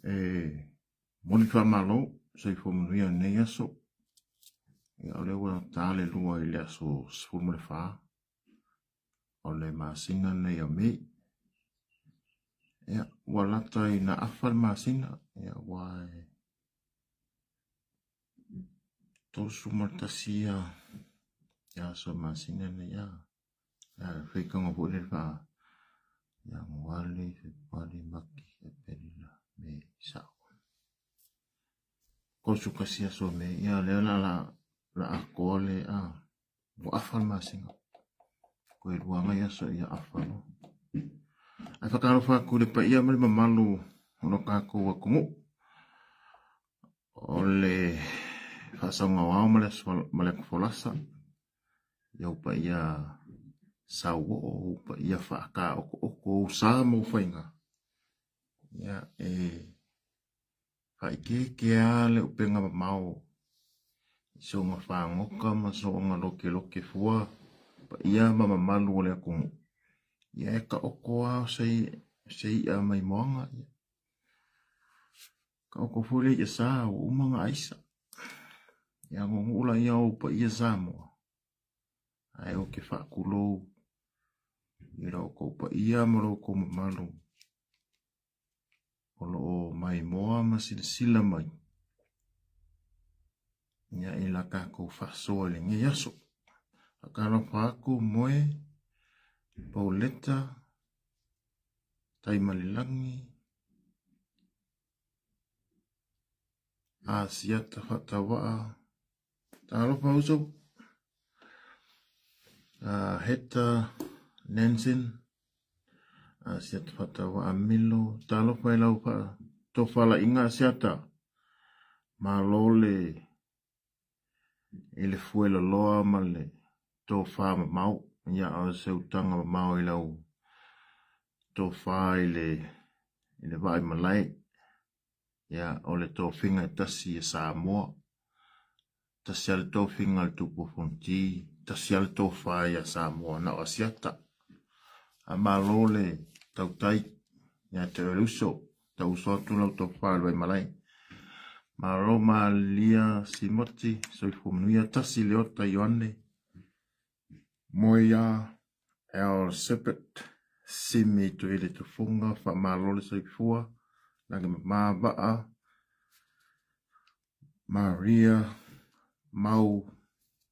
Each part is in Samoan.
E momoli le faamalo, soifua manuia i lenei aso. Ia o lea ua ta le 2 i le aso 14 o le masina lenei o Mei. Ia, ua lata ina afa le masina, ia ua e 31 ia aso o le masina lenei. Ia, le faitauga foi lea faa Ianuari, Fepuari, Mati, Aperila, Mei, Sao. 31 aso o Mei, ia lea la atoa le ua afa le masina. Koe 2 nai aso ia afa no. Ae whakaalofa atu le paia ma le mamalu o lo tātou atunuu. O le faasaoga o ao ma le atu folasa. Ia ou paia sauoo, ou paia faataoto'oto, ou sa ma ou faiga. Ia e faaikeekea le upega mamao i soga fagota ma soga lokeloke fua paia ma mamalu o le atunuu. Ia e taoto lava o se i'a mai moaga. Ia taoto foi le i'a sa ua uma ona aisa. Ia nuunuu laia o ou paia Samoa. Ae ou te faatulou i lo outou paia ma lo outou mamalu o loo maimoa ma silasila mai ia i la tatou faasoa i lenei aso. Faatalofa atu Moe, Pauleta, Taimalelagi, Asiata Faatauaa, talofa uso, Heta Nansen, Asiata Faatauaa Milo, talofa i lau tofalaiga Asiata, malo le i le fueloloa ma le tofa mamao, ia o se utaga mamao i lau tofa i le vaai malae. Ia o le tofiga e tasi e Samoa, tasi a le tofiga a le Tupu Fonoti, tasi a le tofa ia Samoa na o Asiata. A malo le tautai ia te oe le uso, tau uso atu lau tofa i le vaimalae. Malo Malia Simoti, soifua manuia, tasi Leota Ioane, Moea El Sepet, Simi Tuile Tufunga, faamalo le soifua, lagi mama Maria Mau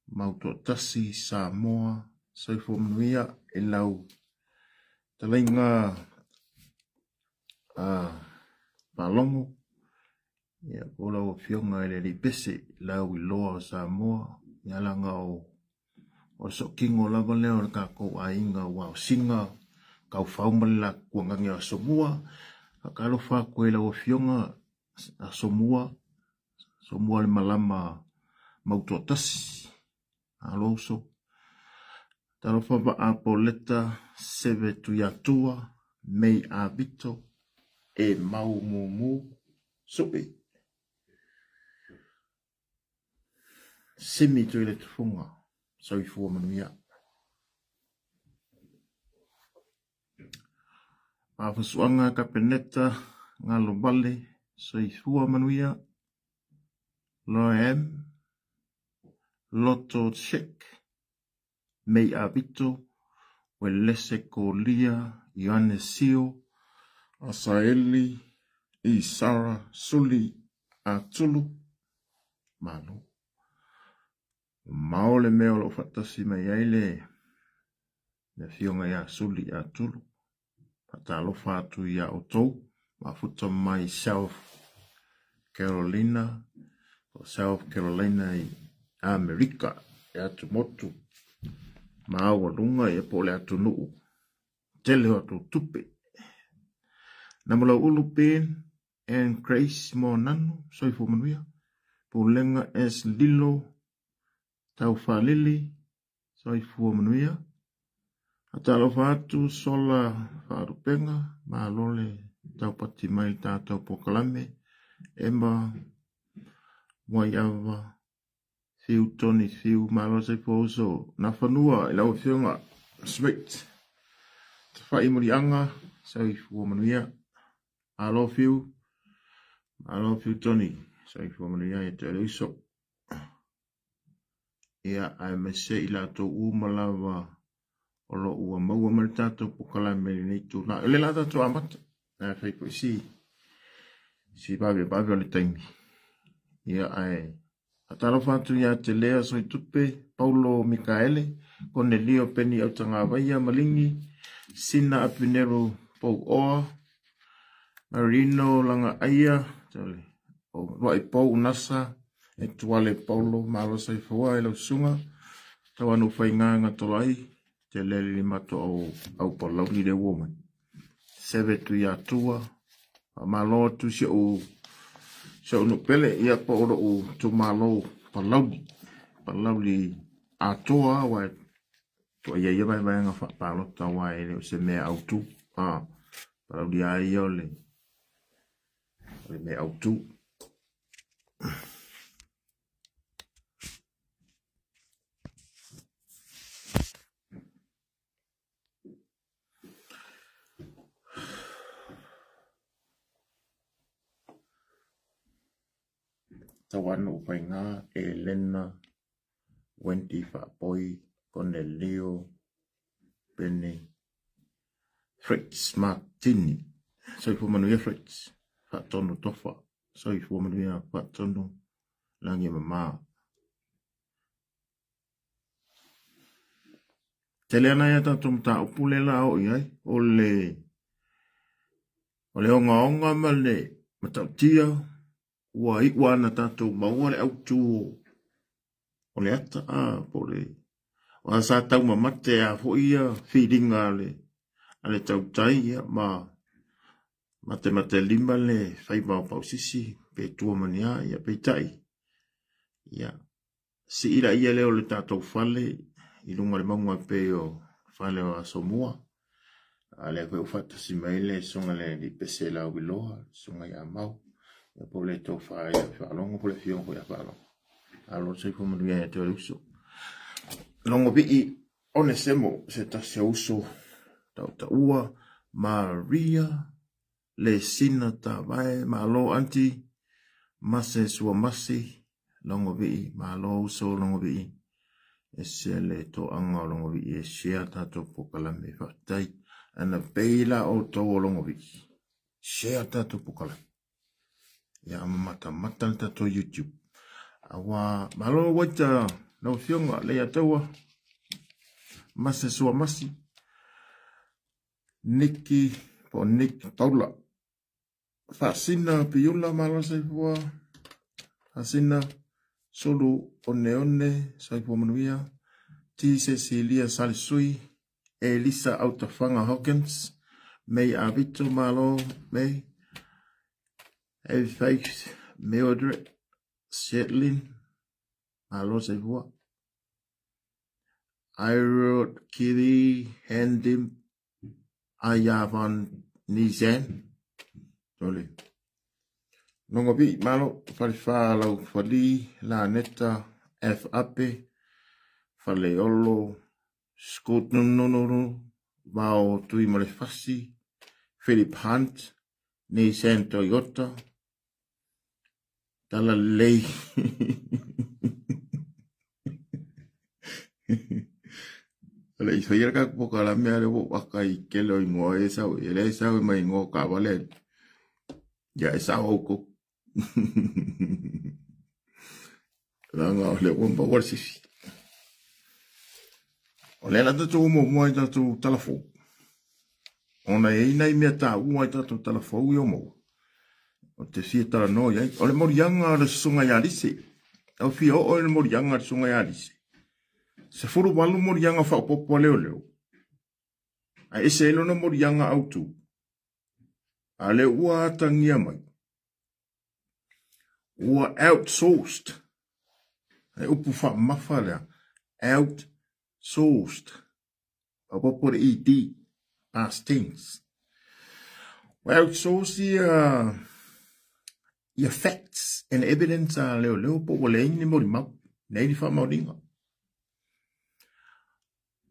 Mautoatasi Samoa, soifua manuia i lau talaiga faalogo. Ia po lau afioga i le alii pese lau iloa o Samoa, ia laga o le sootino lava lea o le tatou aiga ua osiga kaufau ma le latou o Asomua. Faatalofa atu i lau afioga Asomua, Asomua le malama Mautoatasi, alo uso. Talofa Vaa Pauleta, Seve Tuiatua, Mei Avito, e Mau Mumu, Sui. Simi Tuile Tufunga, soifua manuia. Faafasuaga Kapeneta, Galovale, soifua manuia. Loem, Loto Check, Mei Avito, Welese Kolia, Ioane Sio, Asaeli, Isara, Suli, Atulu, malo. Mao le mea o loo faatasi mai ai le afioga ia Suli Atulu. Faatalofa atu ia outou, mafuta mai South Carolina, o South Carolina i Amerika, e atumotu maualuga ia po o le atunuu tele o atu tupe. Namalau Ulu Ben and Grace Moananu, soifua manuia. Pulega S Lilo, Taufalili, soifua manuia. Faatalofa atu Sola Faalupenga, malo le taupati mai le tatou polokalame. Emma Waiava, Fiu Tony Fiu, malo soifua uso. Nafanua i lau afioga Smith, Tafai Muliaga, soifua manuia. Alo Fiu. Malo Fiu Tony, soifua manuia ia te oe le uso. Ia, aemaise i latou uma lava o lo o ua maua mai le tatou polokalame i lenei itula. O lea la tatou amata, ae fai foi si si vavevave o le taimi. Ia, ae faatalofa atu ia te Lea Soitupe, Paulo Mikaele, Konelio Peni Autagavaia Maligi, Sina Apinero Pouoa, Marino Lagaaia, Luai Pou Nasa, Etuale Paulo, Malo Soifua i lau susuga, Tauanu Faiga Gatolai, Tele le Limato au, au Palauli le ua mai. Seve Tuiatua, Faamalo atu si ou si ou nuu pele, ia po o lou itumalo Palauli, Palauli atoa aua e toa ia vaevaega faapalota aua e le o se mea autu. Ah, Palauli a ia o le mea autu. Tauanu Faiga, Elena, Wendy Faapoi, Konelio, Pene, Fritz Martini. Soifua manuia Fritz. Faatonu Tofa. Soifua manuia Faatonu Lagi e mama. Tele ana ia tatou mataupu lea la oo i ai, o le o le ogaoga ma le matautia ua iu ana tatou maua le autu o le ata a po o le o sa taumamate a foi ia filiga a le tautai ia ma matematelima le faiva o Pausisi pe tua ma ni a ia peitai ia sii laia lea o le tatou fale i luga o le mauga e pei o fale o Asomua. A lea foi ua faatasi mai le susuga i le Alii Pese Lauiloa, le susuga ia Mau, ia po o le tofa ia Faalogo po o le afioga foi ia Faalogo. Malo le soifua manuia ia te oe le uso. Logovii Onesemo, se tasi o uso tautaua, Maria Lesina Tavae, malo aunty, Mase Suamasi, Logovii, malo uso Logovii, ese le toaga o Logovii e share tatou polokalame, faafetai. Ana pei la outou o Logovii, share tatou polokalame. Ia ma matamata le tatou YouTube. Aua, malo waita lau afioga Leiataua, Mase Suamasi, Niki po o Nick Taula. Faasina Piula malo soifua. Faasina Sulu Oneone soifua manuia. T Cecilia Salisui, Elisa Autafanga Hawkins, May Avito malo May. Faith Mildred Shetlin, malo soifua. Irod Kiri Handim Ayavan Nizan, Tole. Longovi, malo, Falefa Lau Fali, Laneta, F Ape, Faleolo, Scott Nonono, Vao Tui Malefasi, Philip Hunt, Nissan Toyota, Talalei. O le i faia le kaku polokalame a le ua ou aka i kele o igoa e sau e le sau e mai igoa o kaavale ia e sao oukou. Leaga o lea ua maua le sifi. O lea la tatou o muamua i tatou tala fou. Ona e i ai nai mea taua i tatou tala fou ia o maua. O te fia talanoa i ai. O le moliaga o le susuga ia Lise. Au fia oo i le moliaga a le susuga ia Lise. 18 moliaga faaopoopo a leoleo. Ae ese ai lona moliaga autu. A lea ua atagia mai. Ua outsourced. E upu faamamafa lea. Outsourced. Faaopoopo le ED. Past tense. Ua outsource ia ia facts and evidence a leoleo po ua leai ni molimau. Leai ni faamaoniga.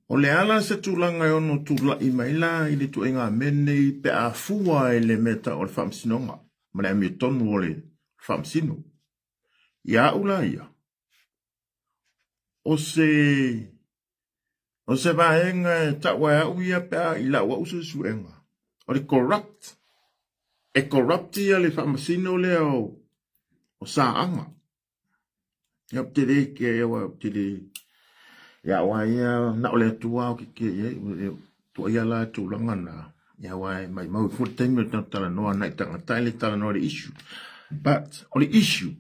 O le a la se tulaga e ono tulai mai la i le ituaiga mea lenei pe a fua i le mea tau o le Faamasinoga? ma le amiotonu o le faamasino. Ia au la ia, o se o se vaega e tau ai au ia pe a i lau au suesuega, o le corrupt. E corrupt ia le faamasino lea o Saaga. Ia ou te le kea ia ou te le ia aua ia na o le Atua o ke kea ia tuaia la tulaga na ia aua e maimau i fua le taimi o le talanoa nai tagata e le talanoa i le issue. But o le issue,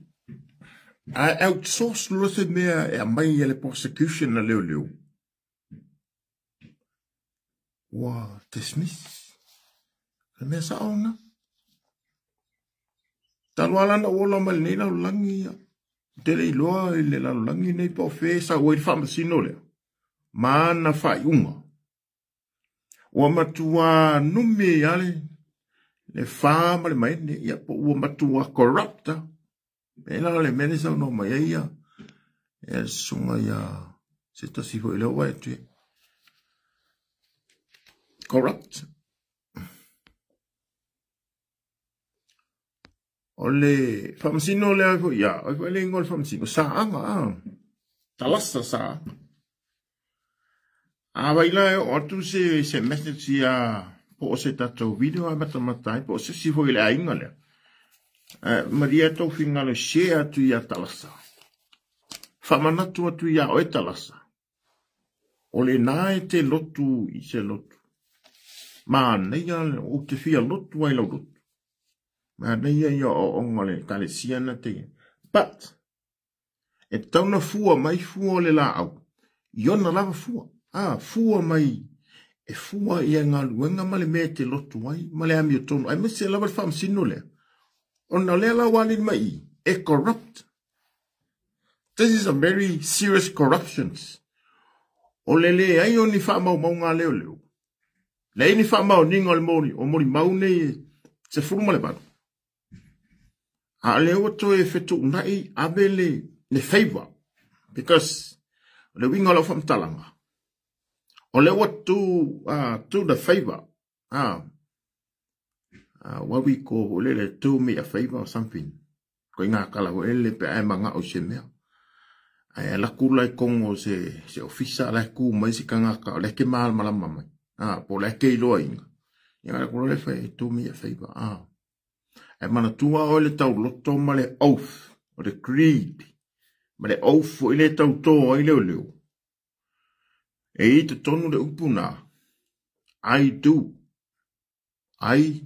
a outsource loa se mea e aumai e le prosecution a leoleo, ua dismiss. O le mea sao lena. Talu lava la ona ou ola mai lenei lalolagi ia, ou te le iloa i le lalolagi nei po o fea e sau ai le faamasino lea ma ana faaiuga. Ua matua numi ai lava le fa ma le maene, ia po ua matua corrupt lava. E la o le mea lea e saunoa mai ai ia le susuga ia se tasi foi lea ua atu e corrupt. O le faamasino lea foi ia, o foi le igoa o le faamasino, Saaga, a. Talasa Saaga. A vai la e oo atu se message ia po o se tatou video a matamata ai po o se isi foi o le aiga lea. Malie tou finagalo share atu ia Talasa. Faamanatu atu ia oe Talasa. O lena e te lotu i se lotu. Manaia ou te fia lotu ai lau lotu. Manaia ia aoaoga o le ekalesia na te. But e tatau ona fua mai fua o le laau i ona lava fua. A, fua mai e fua ia galuega ma le mea e te lotu ai ma le amiotonu aemaise lava le faamasino lea. Ona o lea la ua alili mai i i, e corrupt. This is a very serious corruptions. O le leai o ni faamaumauga a leoleo, leai ni faamaoniga o le moli, o molimau nei e 18. A o lea ua toe fetuunai ave le favor because o le uiga o lau faamatalaga, o lea ua do the favor, what we call foi lele, do me a favor or something. Ko ngā kala foi lele pe a e mangao i se mea. Ae ala ku la i kongo se ofisa la e ku mai se kangaka o lea ke malamalama mai. Po o lea ke iloa inga. Ia ala ku le fai, do me a favor. Ae manatua oe le tauloto ma le oath, o le creed, ma le oath foi le tauto ai leoleo. E i totonu le upu na, I do, I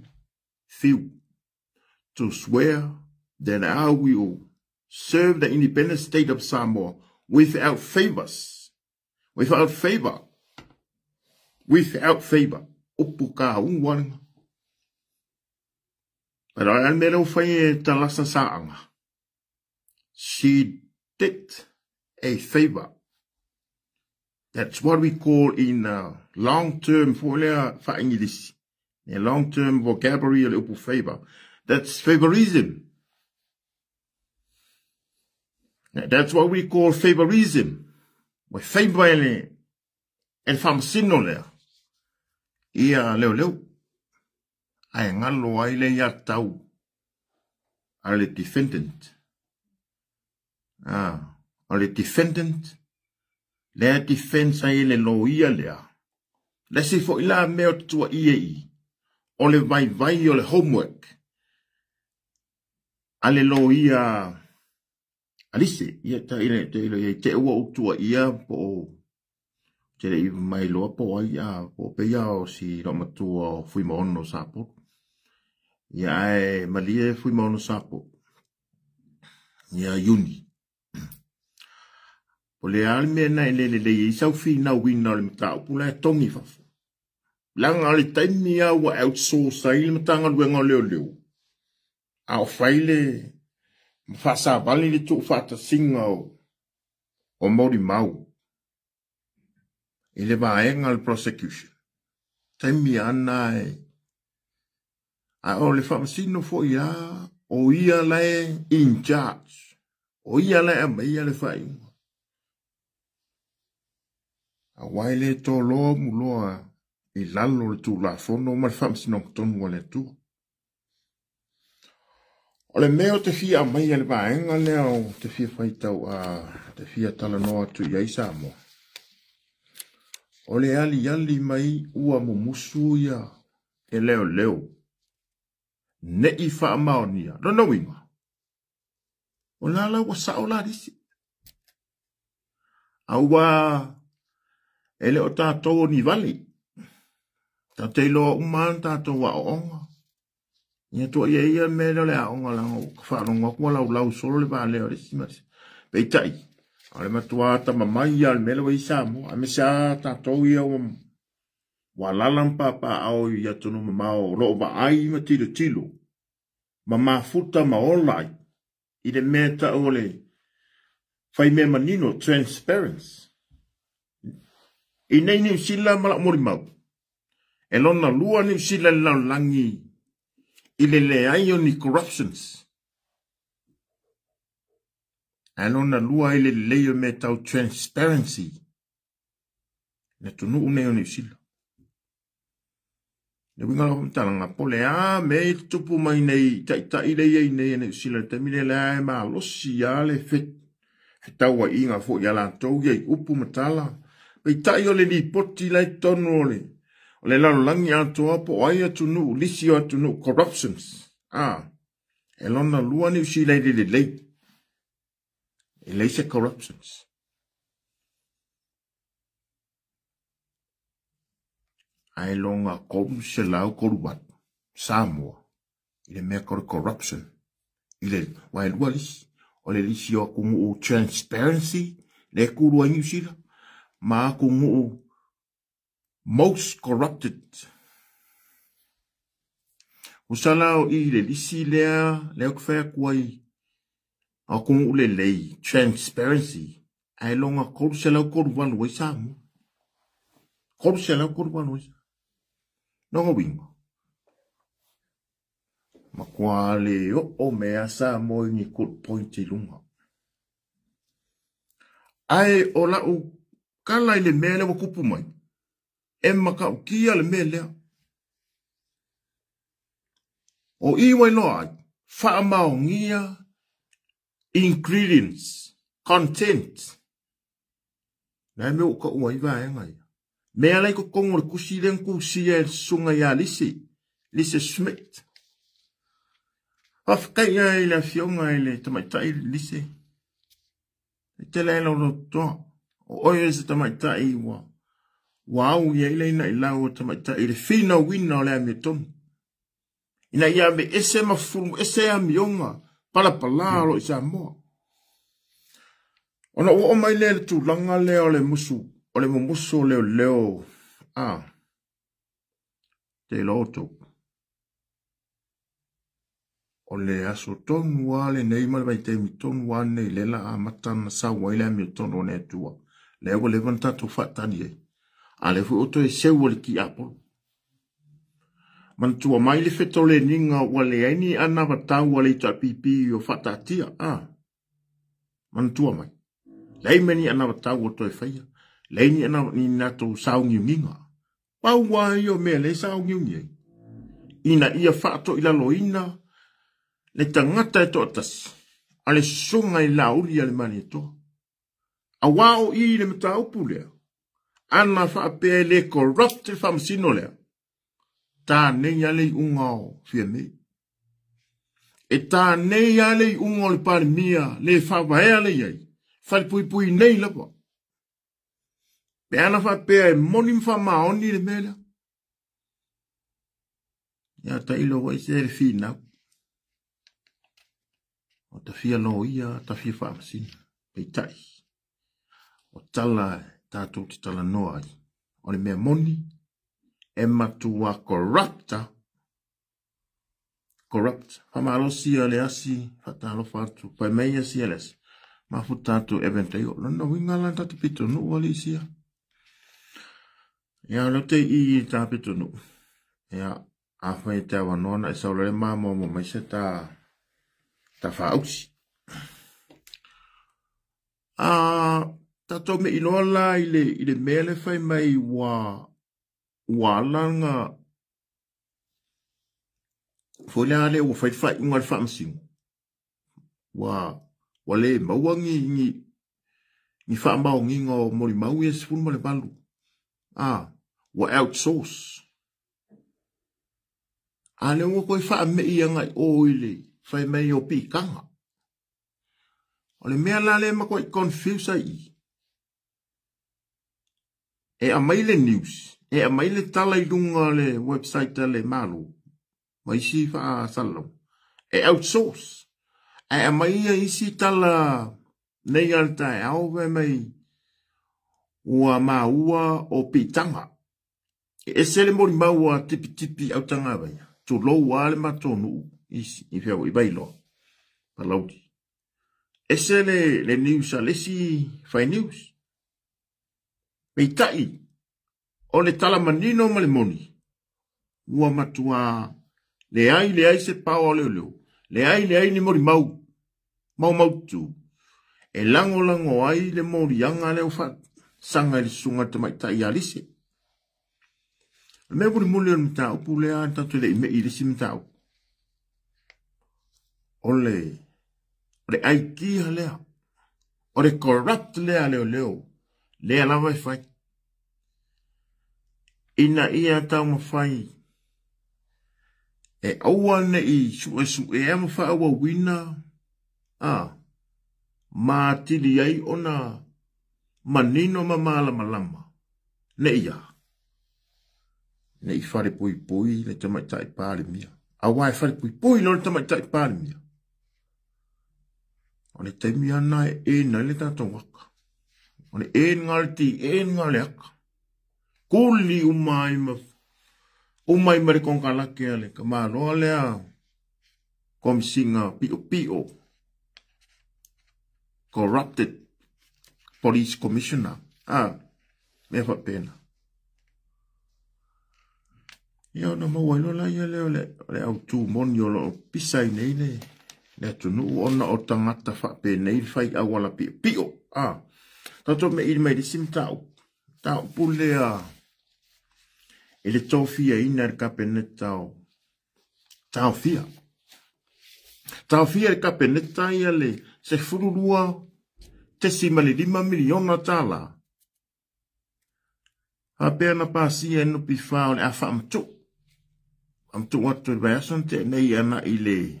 feel to swear that I will serve the independent state of Samoa without favors, without favor, without favor. Upu ka ua lenga. But o le mea lea ua fai e Talasa Saaga, she did a favor. That's what we call in long term, foi lea faa-Ingilisi, a long term vocabulary o le upu favor. That's favorism. That's what we call favorism. Ua favor e le faamasino lea ia leoleo. Ae galo ai le ia tau a le defendant. O le defendant, lea defense ai le loia lea. Le isi foi la mea o te tuaia i, o le vaivai o le homework a le loia Alice. Ia ta ile te ile ia te ua ou tuaia po o te le i mai loa po ai a po pe ia o si lau matua o Fuimaono Sapolu. Ia ae malie Fuimaono Sapolu. Ia Iuni. O le a le mea na e le lelei ai sau finauina o le mataupu la e togi fafo. Leaga o le taimi lava ua outsource ai le Matagaluega o Leoleo, a o fai le ma faasavali le tuufaatasiga o molimau i le vaega o le prosecution. Taimi lava na e a o le faamasino foi lava o ia la e in charge, o ia la e aumaia le faaiuga. Aua e le toloa muloa i lalo o le Tulafono ma le faamasinoga tonu a le Atua. O le mea o te fia aumaia i le vaega lea o te fia faitau a te fia talanoa atu i ai Samoa. O le aliali mai ua mumusu ia e leoleo ne i faamaonia. Lona uiga, o la la ua sao la lisi. Aua e le o tatou o ni vale. Tatou te iloa uma lava tatou aoaoga. Ia tua ia ia mea lea o le aoga leaga ua faalogo atu ua laulau solo le valea o le isi ma le isi. Peitai, o le matua atamamai lava o le mea lea ua i ai Samoa, aemaise lava tatou ia ua alaala ma papaaao i atunuu mamao o lo o vaai ma tilotilo ma mafuta ma ola ai i le mea e tau o le faimea manino, transparency. I nei Niu Sila ma lau molimau, e lona lua Niu Sila i le lalolagi i le leai o ni corruptions. Ae lona lua i le lelei o mea tau transparency le atunuu nei o Niu Sila. Le uiga o lau faamatalaga, po o le a mea e tutupu mai nei i taitai lea e i ai nei a Niu Sila i le taimi lea, lea e malosi lava le fetauaiga foi a latou ia i upu ma tala. Peitai o le lipoti la i totonu o le lalolagi atoa po o ai atunuu, lisi o atunuu corruptions. E lona lua Niu Sila i le lelei. E leai se corruptions. Ae lona 338 Samoa i le mea tau le corruption. I le, aua e lua lisi. O le lisi o atunuu transparency, lea e kulu ai Niu Sila, ma atunuu most corrupted. Tusa la o i le lisi lea, lea ou te fai atu ai, o atunuu lelei, transparency, ae lona 338 ai Samoa. 338 ai Samoa. Lona uiga, matua le oo mea Samoa i ni good point i luga. Ae o lau kala i le mea lea ua tupu mai, e matautia le mea lea. O i ua iloa ai, faamaonia ingredients, content. O le a mea ua taua ai vaega ia? Mea la i totonu o le tusi lea na tusia e le susuga ia Lise, Lise Schmidt. Faafetai i le afioga i le tamaitai Lise. E tele ai lau lototoa. O oe o se tamaitai ua au i ai le inailau o tamaitai i le finauina o le amiotonu. Ina ia aveese ma fulu ese amioga palapala o lo o i Samoa. Ona ua oo mai lea i le tulaga lea o le musu, o le mumusu o leoleo, te iloa outou. O le aso tonu lava lenei ma le vaitaimi tonu lava lenei lea la amata ona sau ai le amiotonu o le Atua. Lea ua leva ona tatou faatali ai. A lea foi ua toe seu e le tiapolo. Manatua mai le fetoleniga ua leai ni anavatau a le HRPP o faataatia. Manatua mai. Leai ma ni anavatau o toe faia. Leai ni natou sauniuniga. Pau lava ia o mea lea e sauniuni ai. Ina ia faatoilaloina le tagata e toatasi a le susuga i Laauli a le Malietoa. Aua o i le mataupu lea, ana faapea e le corrupt le faamasino lea, ta nei lava le iuga o Fiamē. E ta nei lava le iuga o le Palemia le faavaea le i ai, falepuipui nei lava. Pe ana faapea e moni ma faamaoni le mea lea. Ia tailo foi se le finau. O ta fia loia, ta fia faamasino. Peitai, o tala tatou te talanoa ai. O le mea moni, e matua corrupta. Corrupt. Faamalosi a le asi, faatalofa atu. Fai mai asi a le asi. Mafuta atu Evan Taio. Lona uiga la tata pitonuu a le isia. Ia, o leo te i i ta pitonuu. Ia, a fai te awanoa na i saula le mamo mo mai se ta whaausi. Tatou me iloa la i le mea le fai mai ua ala nga foi lea le ua fai fai unga le faamasino. Ua ua le maua ni ni ni faamaoniga o molimau ia 18. A, ua outsource. A lea ua toe faamei agai o i le fai mai o piitaga. O le mea la lea e matuai confuse ai i. E aumai le news, e aumai le tala i luga o le website a le Malo ma isi faasalalauga, e outsource. Ae aumai ia isi tala nei a le taeao fai mai ua maua o piitaga. E ese le molimau a tipitipi autagavaia, tulou lava le matou nuu i fea foi i Vailoa, Palauli. Ese le, le news a le isi fai news. Peitai, o le tala manino ma le moni, ua matua leai leai se pao a leoleo, leai leai ni molimau maumaututu e lagolago ai le moliaga lea ua faasaga i le susuga i le tamaitai ia Lise. O le mea mulimuli o le mataupu lea tatou te le i mei i le isi mataupu, o le o le aikia lea, o le corrupt lea a leoleo, lea lava e fai. Ina ia taumafai e aua ne i suesuea ma faaauauina a ma atili ai ona manino ma malamalama ne i a ne i falepuipui le tamaitai Palemia. Aua e falepuipui loa le tamaitai Palemia, o le taimi lava lena e ena ai le tatou aka. O le ena o le ti, ena o le aka. Kuli uma ai ma uma ai ma le konekarate a le tamaloa lea Komesina Piopio, corrupted police commissioner, a mea faapena. Ia ona maua ai loa laia lea o le, o le autu moni o lo o pisa ai nei le, le atunuu ona o tagata faapenei le fai auala piopio. A, tatou meili mai le isi mataupu. Mataupu lea i le tofiaina e le Kapeneta o taofia. Taofia e le Kapeneta ia le $12.5 miliona tala faapea na pasia e NPF o le a faamatuu. Faamatuu atu i le vaiaso na tea nei agai i le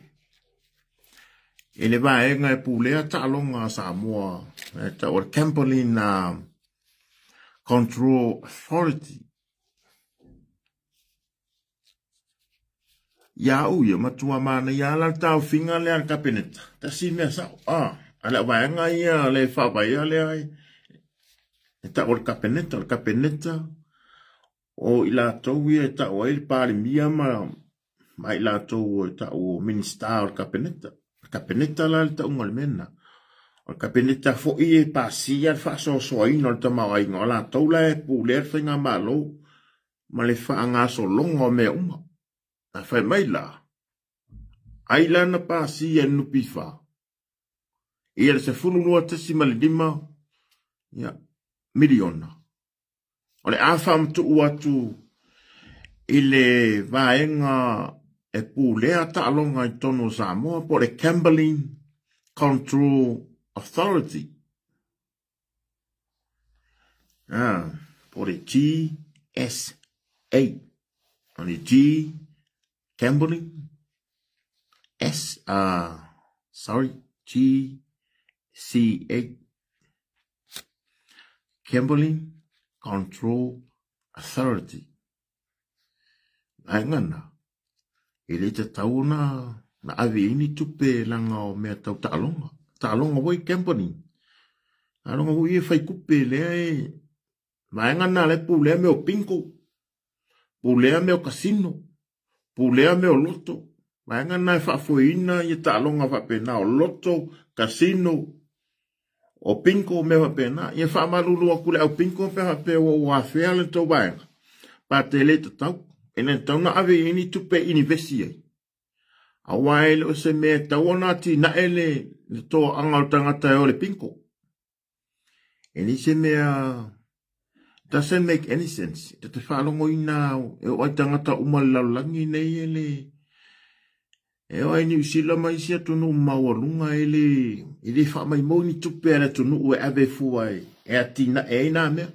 i le vaega e pulea taaloga a Samoa e tau o le Gambling Control Authority. Ia au ia, matua manaia lava la le taofiga lea a le Kapeneta. Tasi mea sao. Ah, a le vaega ia le faavaea lea e tau o le Kapeneta, o le Kapeneta o i latou ia e tau ai le Palemia ma i latou e tau o Minista o le Kapeneta. O le Kapeneta la le tauga o le mea lena. O le Kapeneta foi e pasia le faasoasoaina o le tamaoaiga, o latou la e pulea le faigamalo ma le faagasologa o mea uma. A fai mai la, ai la na pasia e le NPF ia le $12.5 ia, miliona. O le a faamatuu atu i le vaega e pulea taaloga i totonu o Samoa po o le Gambling Control Authority. Ah, po o le GSA. O le G, Gambling, S, sorry, G, C, A, Gambling Control Authority. Vaega na, e le tatau ona na ave i ai ni tupe leaga o mea tau taaloga. Taaloga foi gambling. Taaloga foi e fai tupe lea e vaega na lea e pulea mea o bingo, pulea mea o casino, pulea mea o loto. Vaega na e faafoeina ia taaloga faapena o loto, casino, o bingo mea faapena. Ia faamalulu atu i le au bingo pe a faapea ua ou afea le tou vaega, pa te le tatau. E le tatau ona ave i ai ni tupe e inivesi ai. Aua e le o se mea e tatau ona atinae le, le toaaga o le tagata e o le bingo. E leai se mea doesn't make any sense. Ta te faalogoina e oo ai tagata uma le lalolagi nei e le E oo i Niu Sila ma isi atunuu maualuga e le, e le faamaumau ni tupe a le atunuu e ave fua e atinae ai nā mea.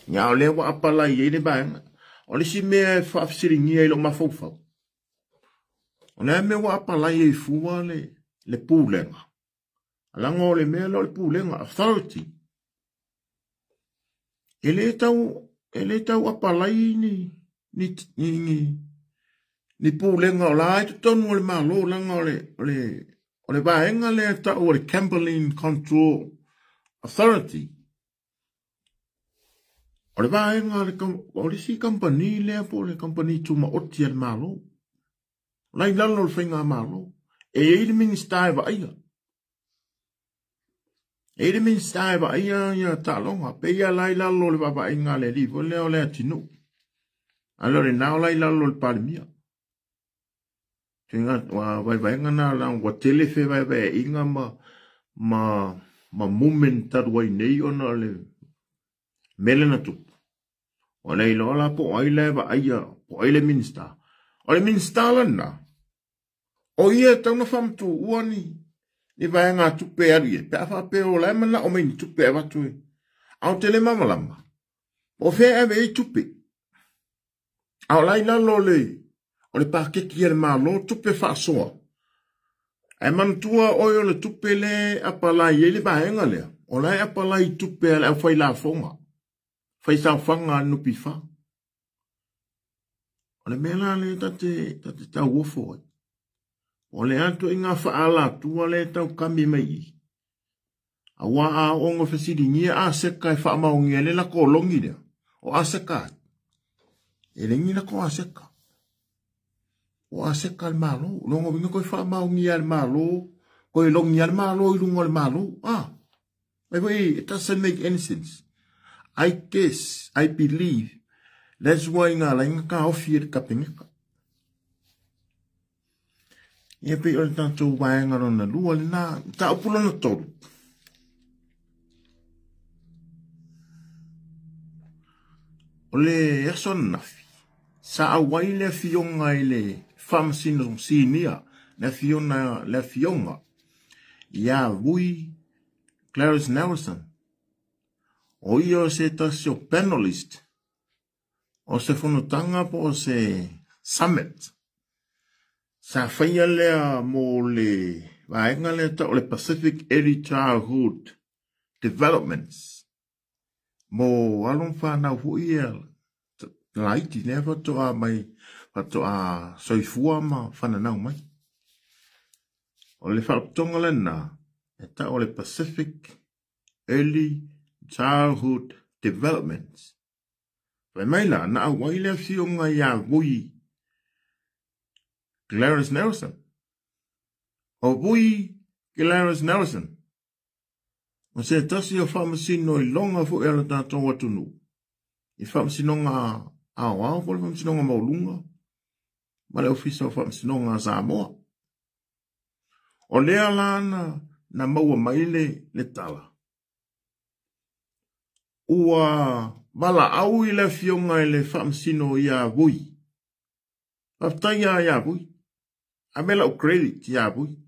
Ia, o lea ua apalai ai le vaega. O le isi mea e faafesiligia i lou mafaufau, o le a mea ua apalai ai fua le pulega? Leaga o le mea lea o le pulega, authority. E le tau, e le tau apalai ni pulega o la e totonu o le Malo, leaga o le vaega lea e tau o le Gambling Control Authority. O le vaega o le isi kamupani lea po o le kamupani tumaoti a le Malo. O la i lalo o le faigamalo. E i ai le Minisita e vaaia. E i ai le Minisita e vaaia ia taaloga. Pei lava la i lalo o le vaavaaiga a le alii foi lea o Leatinuu. A le o lena o la i lalo o le Palemia. Vaevaega na ua tele fevaevaeaiga ma movement talu ai nei ona o le mea lea na tupu. Ua le iloa la po o ai la e vaaia, po o ai le Minisita. O le Minisita la lena, o ia e tatau ona faamatuua ni vaegatupe e alu i ai, pe a faapea o la e manao mai ni tupe e avatu e. A ou te le malamalama, po o fea e ave i ai tupe. A o la i lalo o le paketi a le Malo tupe faasoa. Ae manatua oe o le tupe lea e apalai ai le vaega lea, o la e apalai i tupe a le aufailafoga, faisaofaga a le NPF. O le mea la lea ta te tauofo ai, o le a ituaiga faaalatua lea e tau kami mai i i. Aua a oo ina fesiligia aseta e faamaonia ai le lako logi lea, o aseta ai. E le ni lako aseta. O aseta a le Malo. Lona uiga toe faamaonia e le Malo, toe logi a le Malo i luga o le Malo. Ah, it doesn't make any sense. I guess, I believe, that's why ngā lainga ka ofi e le Kapeneta. Ia pei o le tatou vaega lona lua lena, mataupu lona tolu. O le aso ananafi, sa auai le afioga i le Faamasino Sinia, le afioga, le afioga ia Vui Clarence Nelson. O ia o se tasi o panelist o se fonotaga po o se summit sa faia lea mo le vaega lea tau o le Pacific Early Childhood Developments mo alo ma fanau foi ia laiti lea faatoa mai faatoa soifua ma fananau mai. O le faalapotopotoga lena e tau o le Pacific Early Childhood Developments. Fai mai la, na auai le afioga ia Vui Clarence Nelson. O Vui Clarence Nelson, o se tasi o faamasino iloga foi a le tatou atunuu, i faamasinoga aoao po o le faamasinoga maualuga ma le Ofisa o Faamasinoga a Samoa. O lea la na maua mai le tala, ua valaau i le afioga i le faamasino ia Vui. Faafetai lava ia Vui. Ave lau credit ia Vui.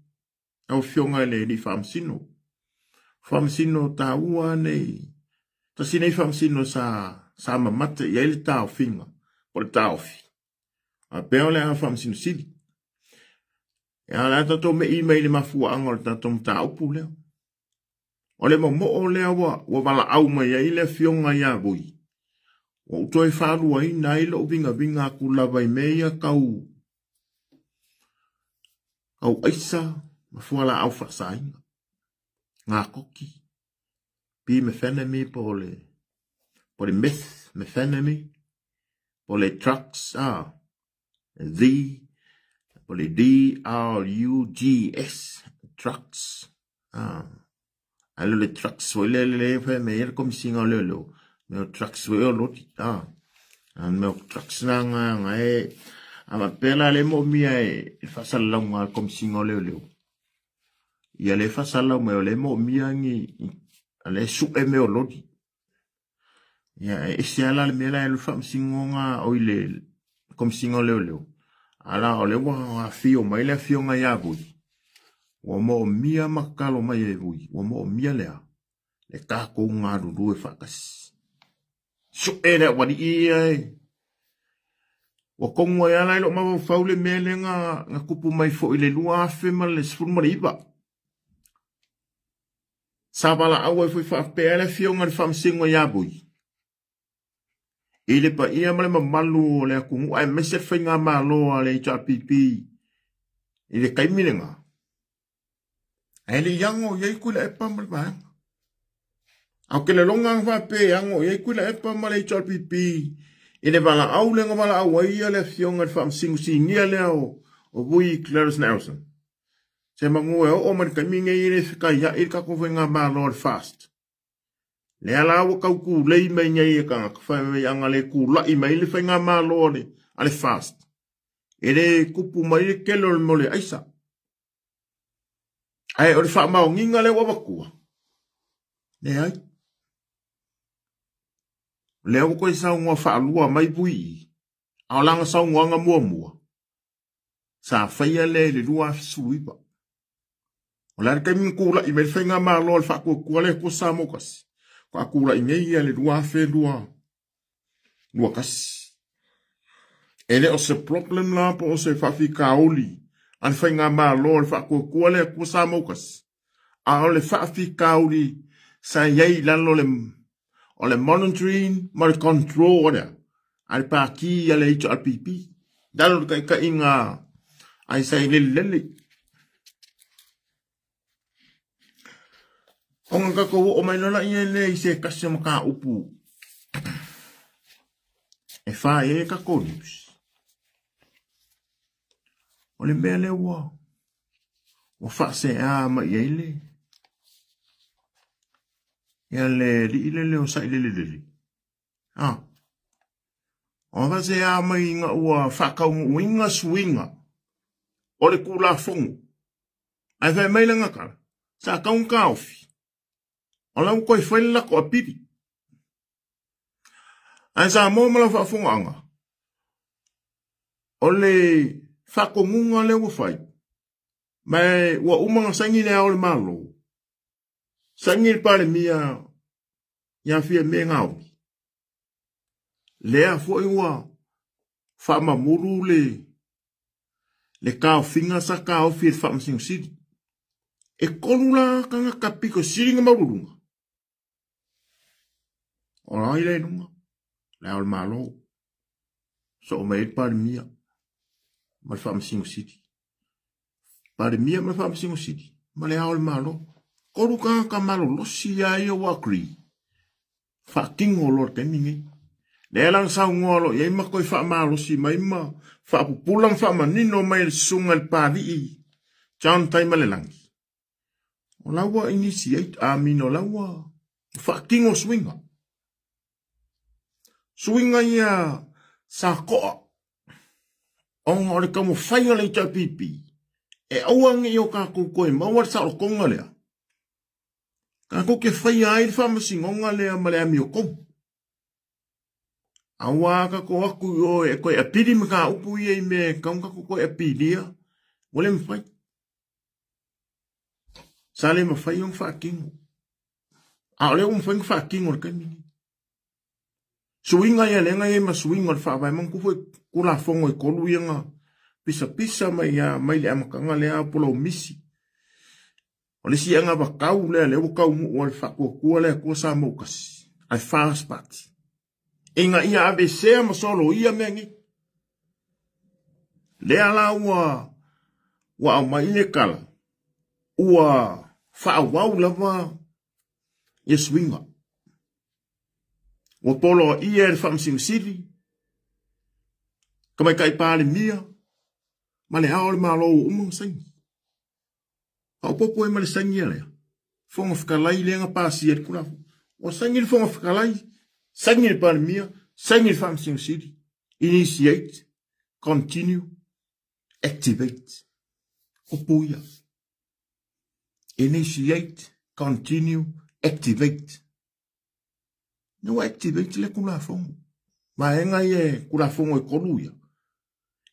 Lau afioga i le alii faamasino. Faamasino taua nei. Tasi nei faamasino sa mamata i ai le taofiga, po o le taofi. A pea o le a faamasino sili. E a le a tatou mei mai le mafuaaga o le tatou mataupu lea. O le momoo lea ua valaau mai ai le afioga ia Vui. Ua ou toe faaluaina ai lou vigaviga atu lava i mea ia tau aisa ma fualaau faasaina. Ngā koki, pi methenami po o le meth, methenami, po o le drugs, the, po o le D-R-U-G-S, drugs, Ae le drugs foi lea le fai mai ai le komisiga o leoleo, mea o drugs foi o loli, mea o drugs na nga e, a faapea la le moomia e le faasalalauga a le komisiga o leoleo. Ia le faasalalau mai o le moomia ni, a le sue mea o loli. Ia e ese lava la le mea la e alu faamasinoga o i le komisiga o leoleo. A la o lea ua afio mai le afioga ia Vui, ua moomia ma tatalo mai e Vui, ua moomia lea le tatou galulue faatasi. Sue le aualii ia e. Ua tonu ai ala i lou mafaufau le mea lea na tupu mai foi i le 2019. Sa valaau ai foi faapea le afioga i le Faamasino ia Vui, i le paia ma le mamalu o le atunuu aemaise le faigamalo a le HRPP i le taimi lena. Ae le i ano i ai Tuilaepa ma le vaega. A o te lagona na faapea e ano i ai Tuilaepa ma le HRPP i le valaau lea na valaau ai ia le afioga i le Faamasino Sinia lea o Vui Clarence Nelson. Se manu e oo mai le taimi nei e le fetaiai le tatou faigamalo a le FAST. Lea la ua tau tulei mai nei e tagata fai mai ana le tulai mai le faigamalo a le FAST. E le tupu mai le tele o le mea o le aisa. Ae o le faamaoniga lea ua avatua, leai. O lea ua toe saunoa faalua mai Vui i, a o lana saunoaga muamua, sa faia lea i le 2019. O le a le taimi na tulai mai le faigamalo a le Faatuatua le Atua Samoa Tasi, faatoa tulai nei ia le 2021. E le o se problem la po o se faafitauli a le faigamalo a le Faatuatua le Atua Samoa Tasi, a o le faafitauli sa i ai i lalo o le monitoring ma le control lea a le pati a le HRPP, lalo o le taitaiga a Sailelelele. Ona tatou oo mai loa lea lea i se tasi o mataupu e fai ai tatou news. O le mea lea ua faasea mai ai le ia le alii lele o Sailelelele. O faasea mai ina ua faataunuuina suiga o le Tulafono. Ae fai mai lana tala, sa tau na taofi. O la ua toe fai le latou apili. Ae Samoa ma lau faafofogaaga, o le faatonuga lea ua fai, ma ua uma na saini le Ao o le Malo, saini le Palemia ia Fiame Naomi. Lea foi ua faamamulu le taofiga sa taofi e le Faamasino Sili. E tolu la tagata pito sili na maualuluga. O ai la i luga, le Ao o le Malo, soo mai ai le Palemia ma le Faamasino Sili. Palemia ma le Faamasino Sili ma le Ao o le Malo. Tolu tagata malolosi ia ia ua agree. Faatino loa le taimi nei. Lea la na saunoa loa i ai ma toe faamalosi mai ma faapupula ma faamanino mai le susuga i le Palii John Taimalelagi. O la ua initiate, amino la ua faatino suiga. Suiga ia sa toa. Ona o le taumafaiga le HRPP, e aua ne i o tatou toe maua le saolotoga lea. Tatou te faia ai le faamasinoga lea ma le amiotonu. Aua tatou atu i o e toe apili mataupu ia i mea e tatau ona tatou toe apilia, ua le mafai. Sa le mafai ona faatino. A o lea ua mafai ona faatino i le taimi lenei. Suiga ia lea na i ai ma suiga o le faavae, manatua foi Tulafono e tolu ia na pisapisa mai mai le amataga lea o Poloumisi. O le isi anavatau lea lea ua taunuu a le Faatuatua le Atua Samoa Tasi, a le FAST Party. Ina ia aveesea ma soloia mea nei. Lea la ua aumai le tala, ua faaauau lava ia suiga. Ua poloaia e le Faamasino Sili, Tamaitai Palemia, ma le Ao o le Malo ua uma ona saini. Faaopoopo ai ma le saini lea, Fofoga Fetalai lea na pasia i le Tulafono. Ua saini le Fofoga Fetalai, saini le Palemia, saini le Faamasino Sili. Initiate, continue, activate. Upu ia. Initiate, continue, activate. Na ua activate le Tulafono. Vaega ia e Tulafono e tolu ia.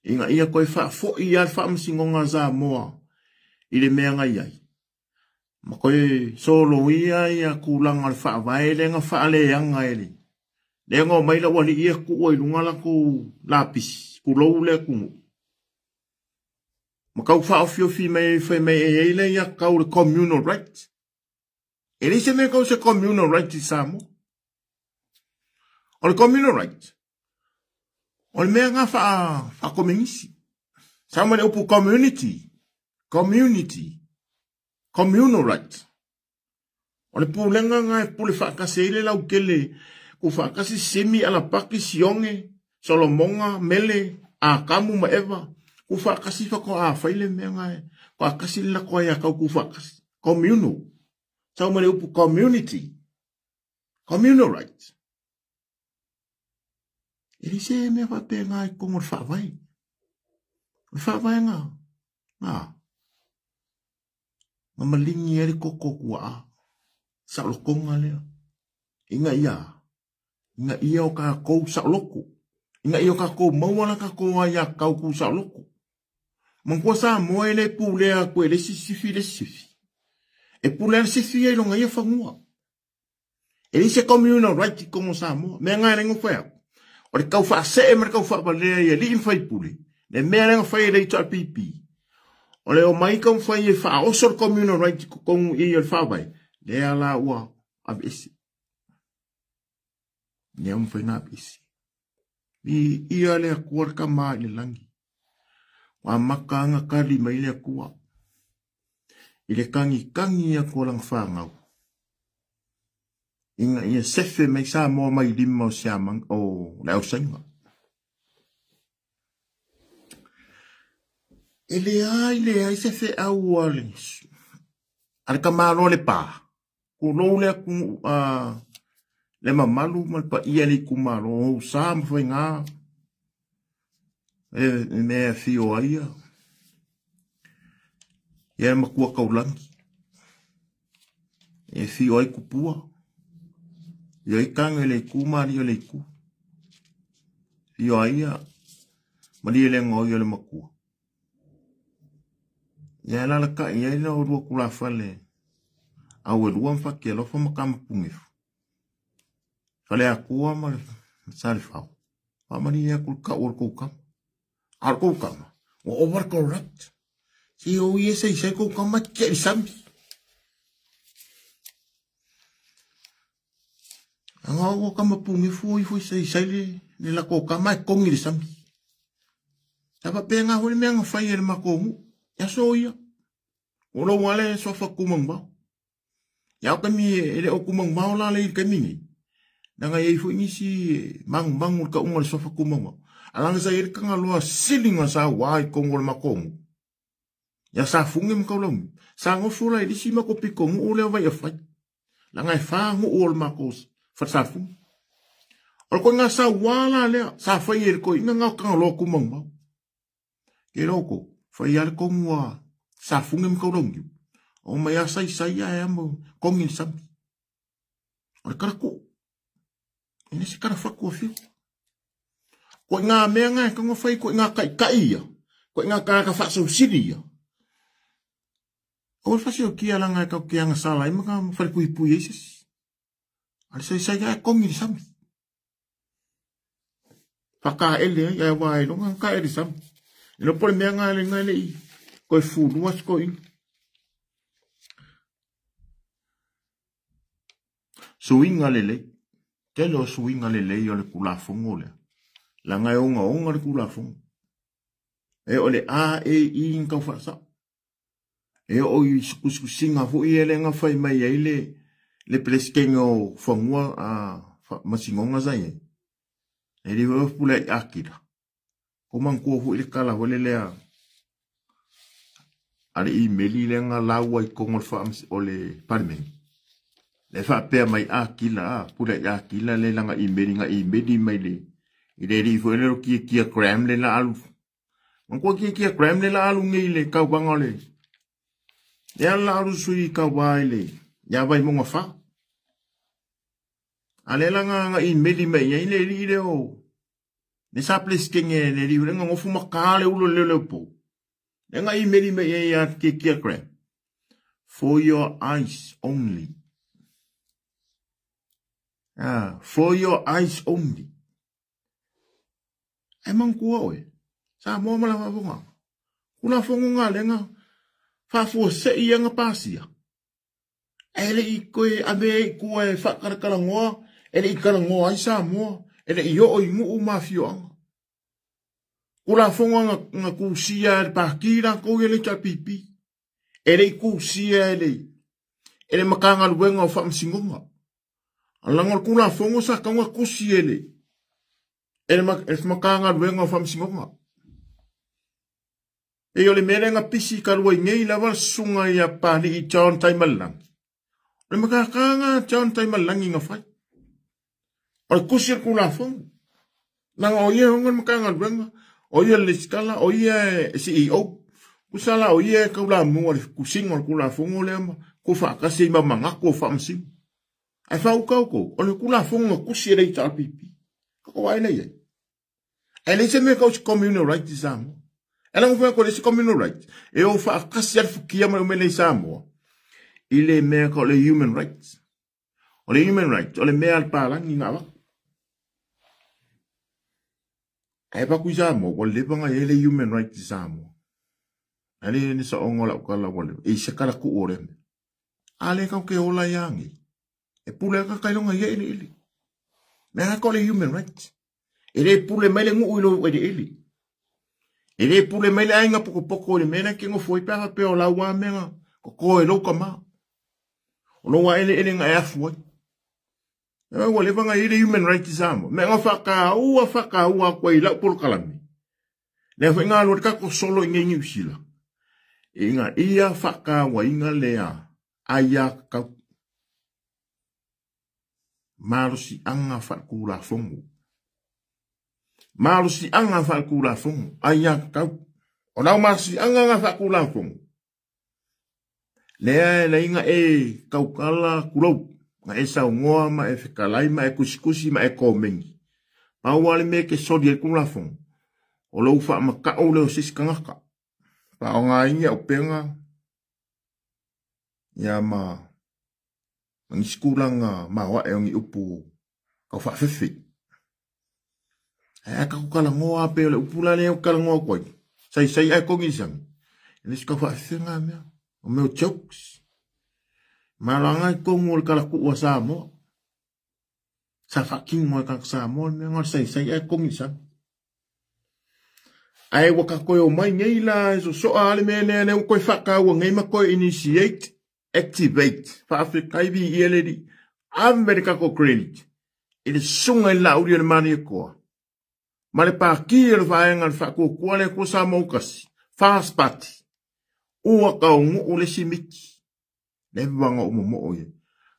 Ina ia toe faafoi lava le faamasinoga a Samoa i le mea na i ai, ma toe soloia ia tulaga o le faavae lea na faaleaga e le lea na omai lau alii ia tuua i luga latou lapisi, tulou le atunuu, ma tau faaofiofi mai fai mai e i ai le aiatatau le communal right. E leai se mea tau se communal right i Samoa. O le communal right, o le mea na faakomenisi. Sa mai le upu community, community, communal right. O le pulega na e pule faatasi ai le lautele, tuufaatasi Simi, Alapaki, Sioge, Solomoga, Mele, Atamu ma Eva, tuufaatasi faatoa fai le mea na e faatasi le latou aiatatau tuufaatasi. Communal. Sau mai le upu community, communal right. E leai se mea faapena i totonu o le faavae. O le faavae na, na, na maligi ai le toto o tuaa. Saolotoga lea. Ina ia, ina ia o tatou saoloto. Ina ia o tatou maua la tatou aiatatau tuusaoloto. Manatua Samoa e le pulea atu e le isi sifi le isi sifi. E pulea le sifi ia i lona ia fanua. E leai se communal right i totonu o Samoa. Mea na e le nofo atu. O le tau faasee ma le tau faavalea i alii ma faipule, le mea lea na fai e le HRPP, o le omai taumafai e faaoso le communal right i totonu i o le faavae, lea la ua aveese. Lea ua mafai ona aveese. Viia le Atua le Tama i le lagi. Ua amata ona tali mai le Atua i le tagitagi atu o lana fanau ina ia sefe mai Samoa mai lima o siamani o le ausaina. E leai leai se feau a le a le tamaloa le pa. Tulou le atunuu a le mamalu ma le paia i le itumalo o ou sa ma faiga e mea e afio ai ia ia matua taulagi. E afio ai tupua, afio ai tane o le itu ma alii o le itu. Afio ai ia Malielegaoi o le matua. Ia e alalatai ai la oulua tulafale Auelua ma Fatialofa ma Tamapunefu, Faleatua ma le Salefao. Faamalie atu le tau o le tou tama. A o le tou tama, ua ova le corrupt. Se o ia saisai tou tama e tiai le sami. Aga o Tamapunefu o ifo i saisai le, le latou tama e togi le sami. Sa faapena foi le mea na fai e le matou nuu. E aso ia. O lou ale suafa tumangvao. Ia o taimi e le o tumangvao la le i le taimi nei. Leaga e i ai foi nisi magumagu i le tauga o le suafa tumangvao. A leaga sa i ai le tagaloa sili na saua i totonu o le matou nuu. Ia Safune ma Kaulaumiu. Sa nofo la i le isi matou pitonuu lea o Vaiafai. Leaga e fa nuu o le matou fale Safune. O le koiga saua la lea sa fai e le toeaina na o Tagaloa Tumangvao. Ke loko, fai lava le tonu a Safune ma Kaulaumiu. Omai lava saisai ae a ma kogi le sami. O le kalatuu. E le se kalafatu a Whiu. Ko i ngā mea ngā e kaunga whai, ko i ngā kaikai ia, ko i ngā kāka whaasausili ia. Aua le fasiokia langa e kau ke anga sala ai ma ka whare puipui ai sesi. A le saisai ae kogi le sami. Whakaele ai, ae wā e longa ka ele sami. E no pole mea ngā le ngā le i koe fūlua se koe inga. Suiga lelei. Tele o suiga lelei o le Tulafono lea. Leaga e ogaoga le Tulafono. E o le A, E, I na tau faasao. E oo i tusitusiga foi ia lea na fai mai ai le le Peresetene o Fanua a Masinoga sa i ai. E le foi pule ai Akira. Ko manatua foi le tala foi lea a le imeli lea na lau ai i totonu o le faamas o le Palemene. Le faapea mai Akila, a pule ai Akila le lana imeli na imeli mai le i le alii foi lea o Kiakia Graham le la alu. Manatua Kiakia Graham le la alu nei i le tauvaga o le lea la alu sui tauva i le ia Vaimauga 4. A lea la na imeli mai ai le alii lea o Le sa pelesitene le alii foi na gofu ma ka le ulu o le leoleo pou. Lea na imeli mai ai ia Kiekie Graham. For your eyes only. Ah, for your eyes only. Ai manatua oe, Samoa ma la faafofoga. Tulafono na lea na faafuasei ia na pasia. Ae le i toe ave ai i tua e faakalakalanoa, e le i talanoa ai Samoa, e le i oo i nuu ma afioaga. Tulafono na tusia e le Pati latou ia le HRPP, e le i tusia e le Matagaluega o Faamasinoga. Leaga o le Tulafono sa tatau ona tusi e le Matagaluega o Faamasinoga. Pei o le mea lea na pisi talu ai nei lava le susuga ia Papalii John Taimalelagi. O le matata lena a John Taimalelagi na fai. O le tusi o le Tulafono. Leaga o ia e ona le Matagaluega, o ia le Lesitala, o ia e CEO. Tusa la o ia e taulamua i le tusiga o le Tulafono lea ma tuufaatasi ai ma manatu o Faamasino. Ae faauta outou, o le Tulafono na tusi e le HRPP. Tatou vaai la i ai. Ae leai se mea tau se communal right i Samoa. E ala ona fai atu e leai se communal right, e o faatasi lava le fukia ma le umele i Samoa i le mea tau o le human rights. O le human rights, o le mea a le palagi na avatu. Ae avatu i Samoa, ua leva ona i ai le human rights i Samoa. Ae le ni saoga o lau tala ua leva. E i se kala tuu o lea mea. A le kau ke ola ia nei. E pule aka kai longa ia ele ele. Mea ka o le human rights. E le pule mai le nuu i lou eleele. E le pule mai le aiga pokopoko i le mea lea ke nofo ai pe a faapea o lau a mea toto e lou tama. O lou a eleele na e afu ai. E ua leva na i ai le human rights i Samoa. Mea na whakaua, whakaua aku ai i lau polokalame. Lea foi ngā lua le kako solo i nei Niu Sila. I ngā ia whakauainga lea ai a kakau. Malosiaga faale-Tulafono. Malosiaga faale-Tulafono ai a tatau. O lau malosiaga na faale-Tulafono, lea e leai na e tautala tulou, na e saunoa ma e fetalai ma e tusitusi ma e komeni. Pau lava le mea e te soli ai le Tulafono, o lou faamata'u lea o se isi tagata. Faaaogaina upega ia ma ma nisi tulaga maoae o ni upu tau faafefe. Ae a tatou talanoa lava pei o le upu la lea ou te talanoa atu ai, saisai ae togi i le sami, e le o se tau faafefe lena mea, o mea o jokes. Malanga i totonu o le talatuu a Samoa. Sa faatino e tagata Samoa le mea lena o le saisai ae togi i le sami. Ae ua ta toe omai nei la e sosoa lava le mea lea, lea ua toe faataua nei ma toe initiate, activate, faafetai viia le Alii, ave le tatou credit i le susuga i le Laauli o le Malietoa ma le Pati o le Vaega o le Faatuatua le Atua Samoa ua Tasi, First Party, ua taunuu le isi miti. Leva ona ou momoo i ai.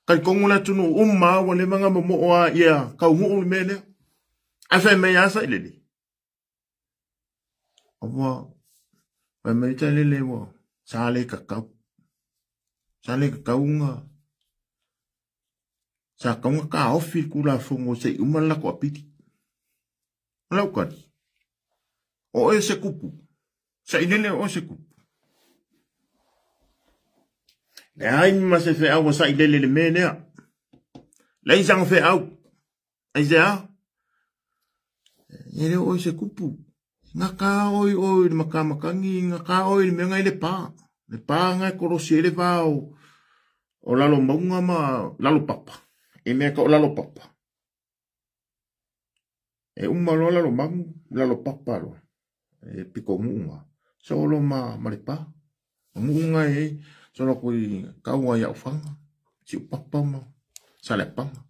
Talitonu le atunuu uma ua leva ona momoo lava ia taunuu le mea lea. Ae fai mai lava Sailele, Ua fai mai Sailele ua sa le tatau. Sa le tatau ona sa tatau ona taofi le Tulafono se i uma le latou apili. O lau tali, o oe se tupu. Sailele o oe se tupu. Leai ma se feau a Sailele i le mea lea. Leai sana feau. Aisea? E le o oe se kupu. Gata oe oe i le makamakagi, gata oe i le mea na i le pa. Le pa na e kolosi ai le va o lalo mauga ma lalo papa. I mea ka o lalo papa. E uma loa lalo magu, lalo papa loa. E piko nu'u solo ma le pa. O nu'u na e solo aku i kaua i Aufaga, Siupapa ma Saleapaga.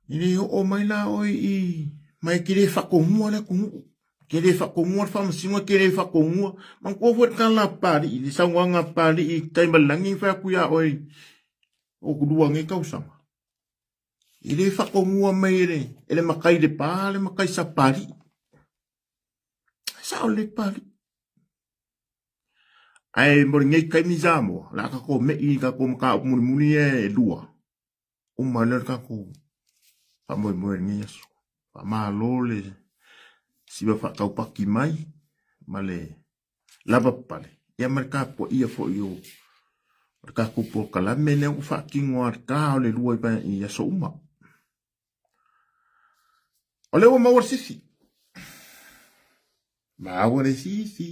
E le oo mai la oe i ma e te le faatonua le atunuu. Te le faatonua le faamasinoga, te le faatonua. Manatua foi le tala a Papalii, le saunoaga a Papalii i Taimalelagi na fai atu ia oe o lua nei tausaga. E le faatonua mai e le matai Lepa le matai sa Papalii. E sao lelei Papalii. Ae mo lenei taimi Samoa, o le a tatou me'i i tatou mataupu mulimuli ia e lua, uma ai lea o le tatou faamoemoe i lenei aso. Faamalo le siva faataupaki mai ma le lava pale ia ma le tapuaia foi o le tatou polokalame lea ua faatino lava i le ta o le 2 i aso uma. O lea ua maua le sifi. Maua le sifi.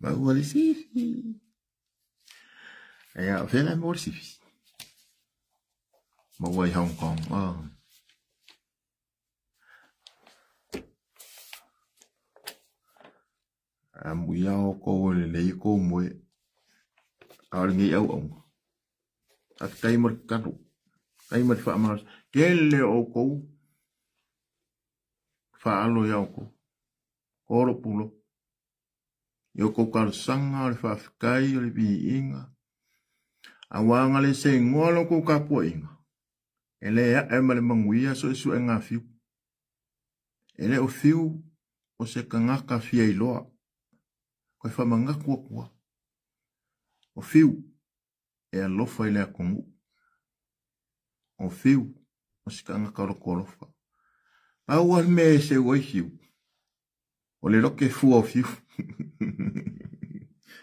Maua le sifi. Ia, o fea la e maua le sifi? Maua i Hong Kong. Oh. Amuia outou e lelei kou moe. A o lenei auauna. Faafetai mo le tatalo. Faafetai mo le faamalosi. Tele o outou faalo ia outou. O lou pulou. I outou talosaga o le faafetai o le viiga. Aua a na le segoa lo outou tapuaiga, e le ae ma le manuia suesuega a Fiu. E le o Fiu o se tagata fia iloa. Koe faamanatu atu lava. O Fiu e alofa i le atunuu. O Fiu o se tagata o loto alofa. Pau lava le mea e seu ai Fiu, o le lote fua o Fiu.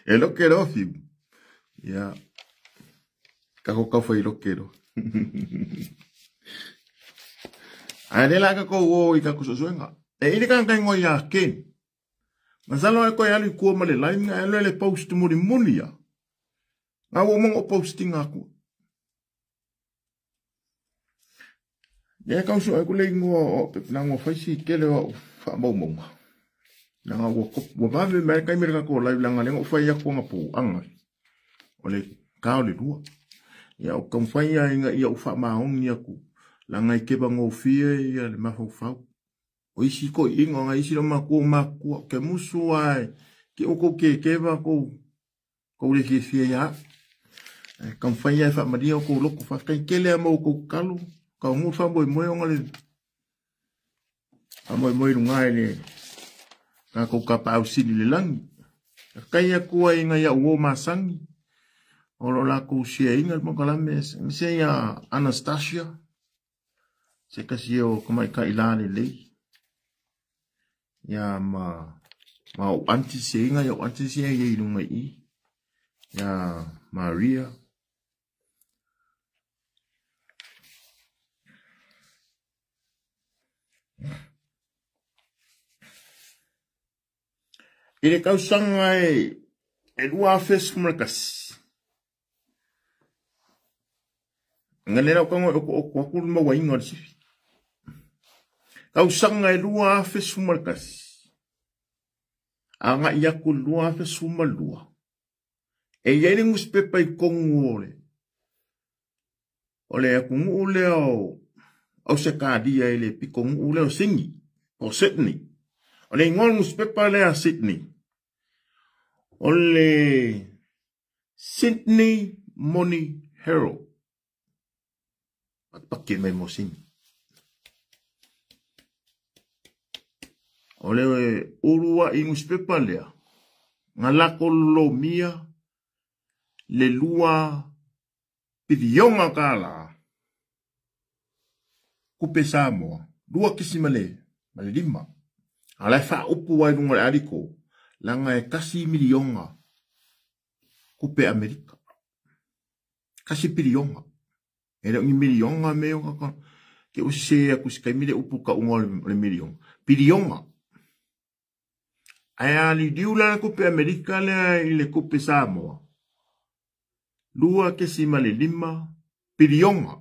E lote loa Fiu. Ia, tatou taufai lote loa. Ae lea la a tatou o i tatou suesuega. E i ai le tagata e igoa ia Ken. Masalo e toe alu i tua ma le line ae alu le post mulimuli ia. Na ua uma ona ou postinga atu. Lea tau sue atu le igoa o au leaga ua fai si tele o au faamaumauga. Leaga ua ua vave mai le taimi o le tatou live leaga lea na ou fai atu anapo ananafi o le ta o le 2. Ia ou taumafai lava ina ia ou faamaoni atu leaga e keva gofie ia le mafaufau. O isi toeaiina o nai isi lomatutua o matutua ou te musu lava e te i tou kekeva tou tou le fiafia ia au. Ae taumafai lava e faamalie outou loto. Faafetai tele lava mo outou tatalo. Taunuu le faamoemoe ona le faamoemoe i luga i le tatou Tapaau Sili i le lagi. Faafetai atu ai i nai au uo masani o lo o latou share ina le polokalame, aemaise ia Anastasia, se tasi o tamaitai lalelei, ia ma ou aunty seiga, ia ou aunty sia ia i luga i i, ia Maria. I le tausaga e 2011, na lea lau tago e oto'oto atu le mauaina o le sifi. Tausaga e 2011, agai atu i le 2012, e i ai le nusipepa i totonu o le o le atunuu lea o Ausetalia i le pitonuu lea o Sini, po o Sydney. O le igoa o le nusipepa lea a Sydney, o le Sydney Morning Herald. Patipati mai mo Sini. O le uluai nusipepa lea, na lako lolomia le 2 piliona tala tupe Samoa, 2.5. A o la e faaupu ai i luga o le aliko, leaga e 1 miliona tupe Amerika. 1 piliona. E le o ni miliona me o ka ke ua sese atu i se taimi le upu tauga o le miliona. Piliona. Ae a liliu la le tupe Amerika lea i le tupe Samoa, 2.5 piliona.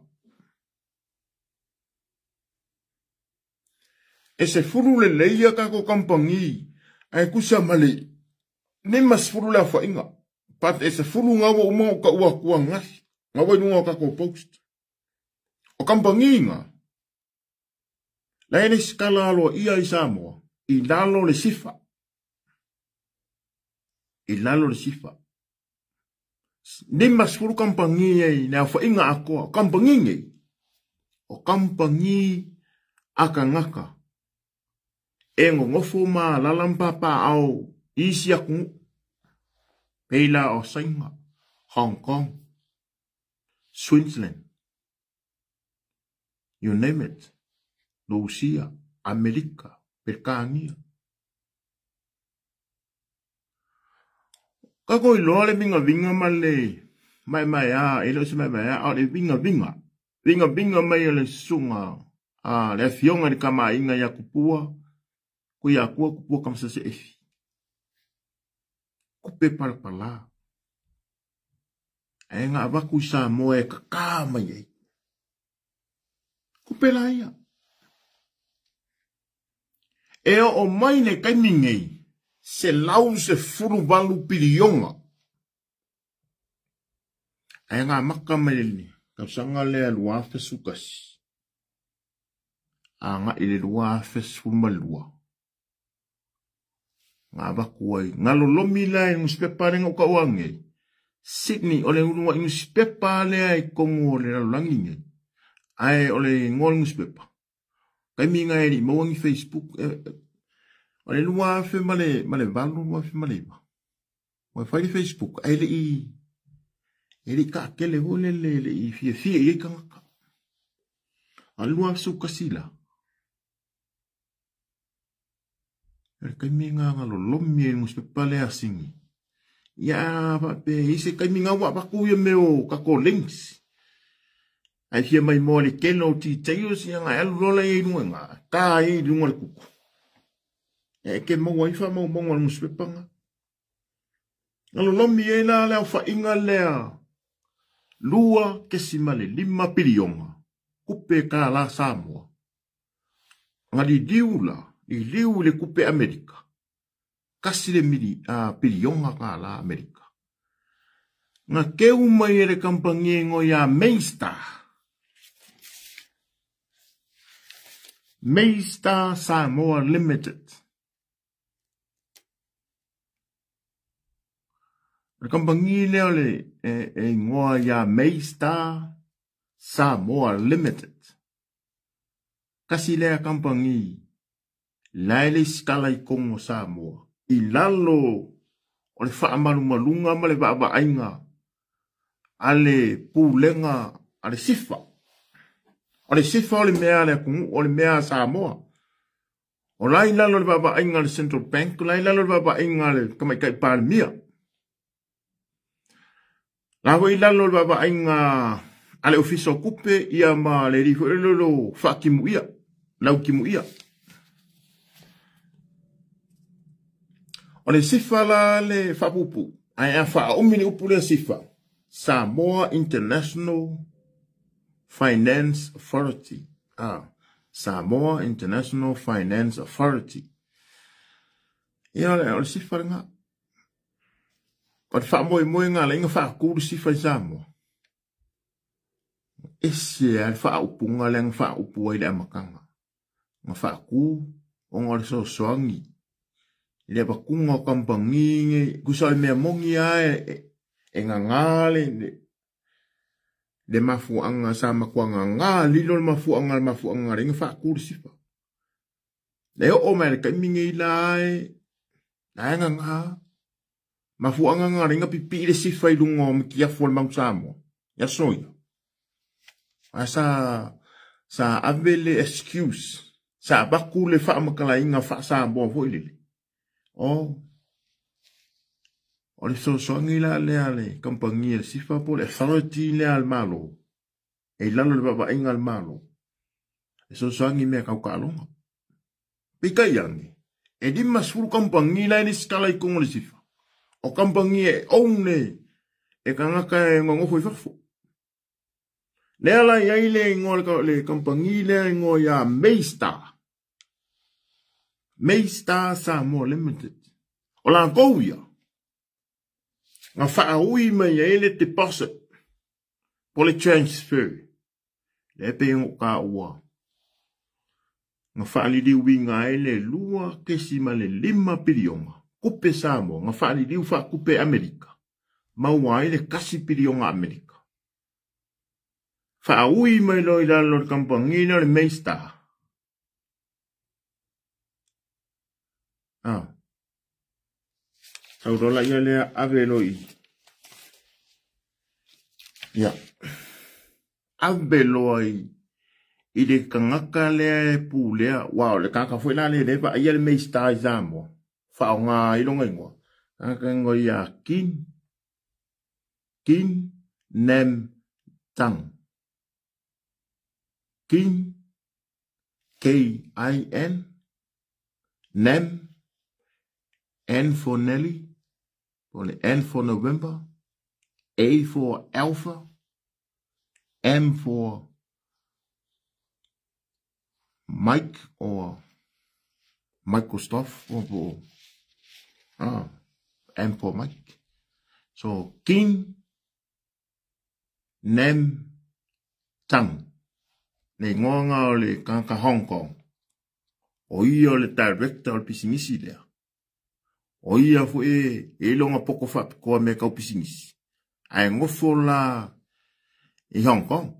E 10 lelei ia tatou kamupani ae tusa ma le 50 le aofaiga. But e 10 nga ua uma ona ou taua atu ananafi, nga ua i luga o tatou post. O kamupani nga, la e lesitala aloaia i Samoa i lalo le sifa. I lalo le sifa. 50 kamupani ai le aofaiga atoa. O kamupani nei, o kamupani a tagata e nonofo ma alaala ma papaaao i isi atunuu, pei la o Saina, Hong Kong, Switzerland, you name it. Rusia, Amerika, Peretania. Tatou iloa le vigaviga ma le maemaea, e le o se maemaea, a o le vigaviga, vigaviga mai o le susuga a le afioga i le Tamaaiga ia Tupua, Tuiatua Tupua Tamasese Efi. Tupe palapala. Ae na avatu i Samoa e tata mai ai. Tupe la ia. E oo mai le taimi nei, 118 piliona. Ae na amata mai le tausaga lea 2011 agai i le 2012. Na avatu ai, na lolomi la i nusipepa lea na ou taua nei, Sydney, o le uluai nusipepa lea i totonu o le lalolagi nei. Ae o le igoa o le nusipepa, taimi na e le i maua ni Facebook, o le 2008, 2009, ua fai le Facebook, ae e le i taatele foi lele, e le i fiafia i ai tagata. A o le 2011 la, o le taimi lena na lolomi ai le nusipepa lea a Sini. Ia faapea e i ai se taimi na ua avatu ia mea o tatou links. Ae fia mai moa le tele o details ia na e alu loa lea i luga i ina, ta ai i luga o le kuku. E te maua ai faamaumauga o le nusipepa na. Na lolomi ai la le aofaiga lea 2.5 piliona tupe tala Samoa. Na liliu la, liliu i le tupe Amerika, 1 le piliona tala Amerika. Na keu mai e le kamupani e igoa ia Maystar, Maystar Samoa Limited. O le kamupani lea o le e igoa ia Maystar Samoa Limited. Tasi lea kamupani la e le isitala i totonu o Samoa i lalo o le faamalumaluga ma le vaavaaiga a le pulega a le SIFA. O le SIFA o le mea a le atunuu, o le mea a Samoa. O la i lalo o le vaavaaiga a le Central Bank, o la i lalo o le vaavaaiga a le Tamaitai Palemia. La foi i lalo o le vaavaaiga a le Ofisa o Tupe ia ma le alii foi lele o Faatimuia, Lautimuia. O le SIFA la le faapuupuu, ae a faaumi le upu lea SIFA, Samoa International Finance Authority. Samoa International Finance Authority. Ia, o le SIFA lena. O le faamoemoega ala ai ona faatu le SIFA i Samoa, ese lava le faaupuga lea na faaupu ai i le amataga. Na faatu ona o le fesoasoani i le avatuga o kamupani nei, tusa o le mea moni lava e gaga le mafuaaga sa matua gaga lilo le mafuaaga le mafuaaga lea na faatu le SIFA. E oo mai i le taimi nei la e la e gaga mafuaaga na ala ai ona pipii le SIFA i luga o mitiafu o le Mau Samoa i aso ia. Ae sa ave le excuse, sa avatu le faamatalaina faa-Samoa foi lele. O le fesoasoani la lea a le kamupani a le SIFA po o le authority lea a le Malo, e i lalo o le vaavaaiga a le Malo, e fesoasoani i mea tau taaloga. Peitai ane, e 50 kamupani la e lesitala i totonu o le SIFA. O kamupani e own e tagata e nonofo i fafo. Lea la i ai le igoa le kamupani lea igoa ia Maystar. Maystar Samoa Limited. O latou ia, na faaui mai ai le deposit po le transfer. Lea pei ona ou taua, na faaliliuina ai le 2.5 piliona tupe Samoa, na faaliliu faatupe Amerika, maua ai le 1 piliona Amerika. Faaui mai loa i lalo o le kamupani lea o le Maystar. Sau loa laia lea ave loa i ia ave loa i I le tagata lea e pulea, aua o le tagata foi la lea e vaaia le Minisita i Samoa, faaaoga ai lona igoa, tagata e igoa ia Kin, Kin Nem Tang. Kin, K-I-N, Nem, N for Nelly, o le N for November, A for Alpha, M for Mike or Microsoft or M for Mike. So King Nem Tang. Le igoa o le tagata Hong Kong. O ia o le director o le pisinisi lea. O ia foi e i lona poko faapitoa mea tau pisinisi. Ae nofo la i Hong Kong.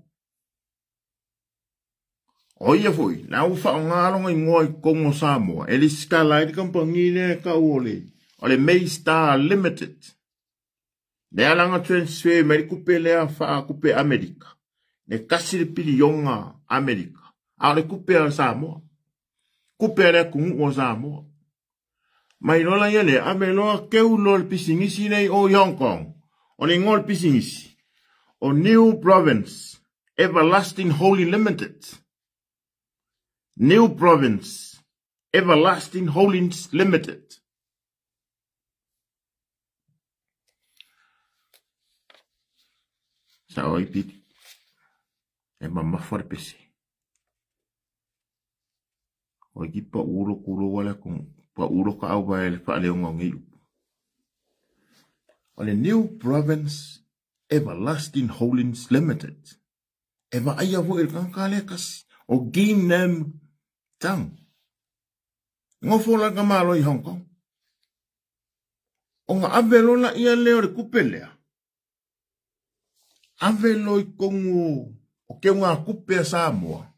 O ia foi, la ua faaaoga lona igoa i totonu o Samoa, e lesitala ai le kamupani lea e tau o le, o le Maystar Limited. Lea la na transfer mai le tupe lea faakupe Amerika, le 1 piliona Amerika. A o le tupe a Samoa. Tupe a le atunuu o Samoa. Mai loa ia lea, ave loa keu loa le pisinisi nei o i Hong Kong. O le igoa o le pisinisi, o New Province Everlasting Holy Limited. New Province Everlasting Holdings Limited. Sao ai pili. E mamafa le pese. O iki pa ulo kulo wala kung pa ulo ka au ba le faaleoga o nei upu. O le New Province Everlasting Holdings Limited. E vaaia foi e le tagata lea kasi. O Ginam Tang. Nofo la ka malo i Hong Kong. O nga ave loa laia lea o le tupe lea. Ave loa i totonu o keugatupe a Samoa.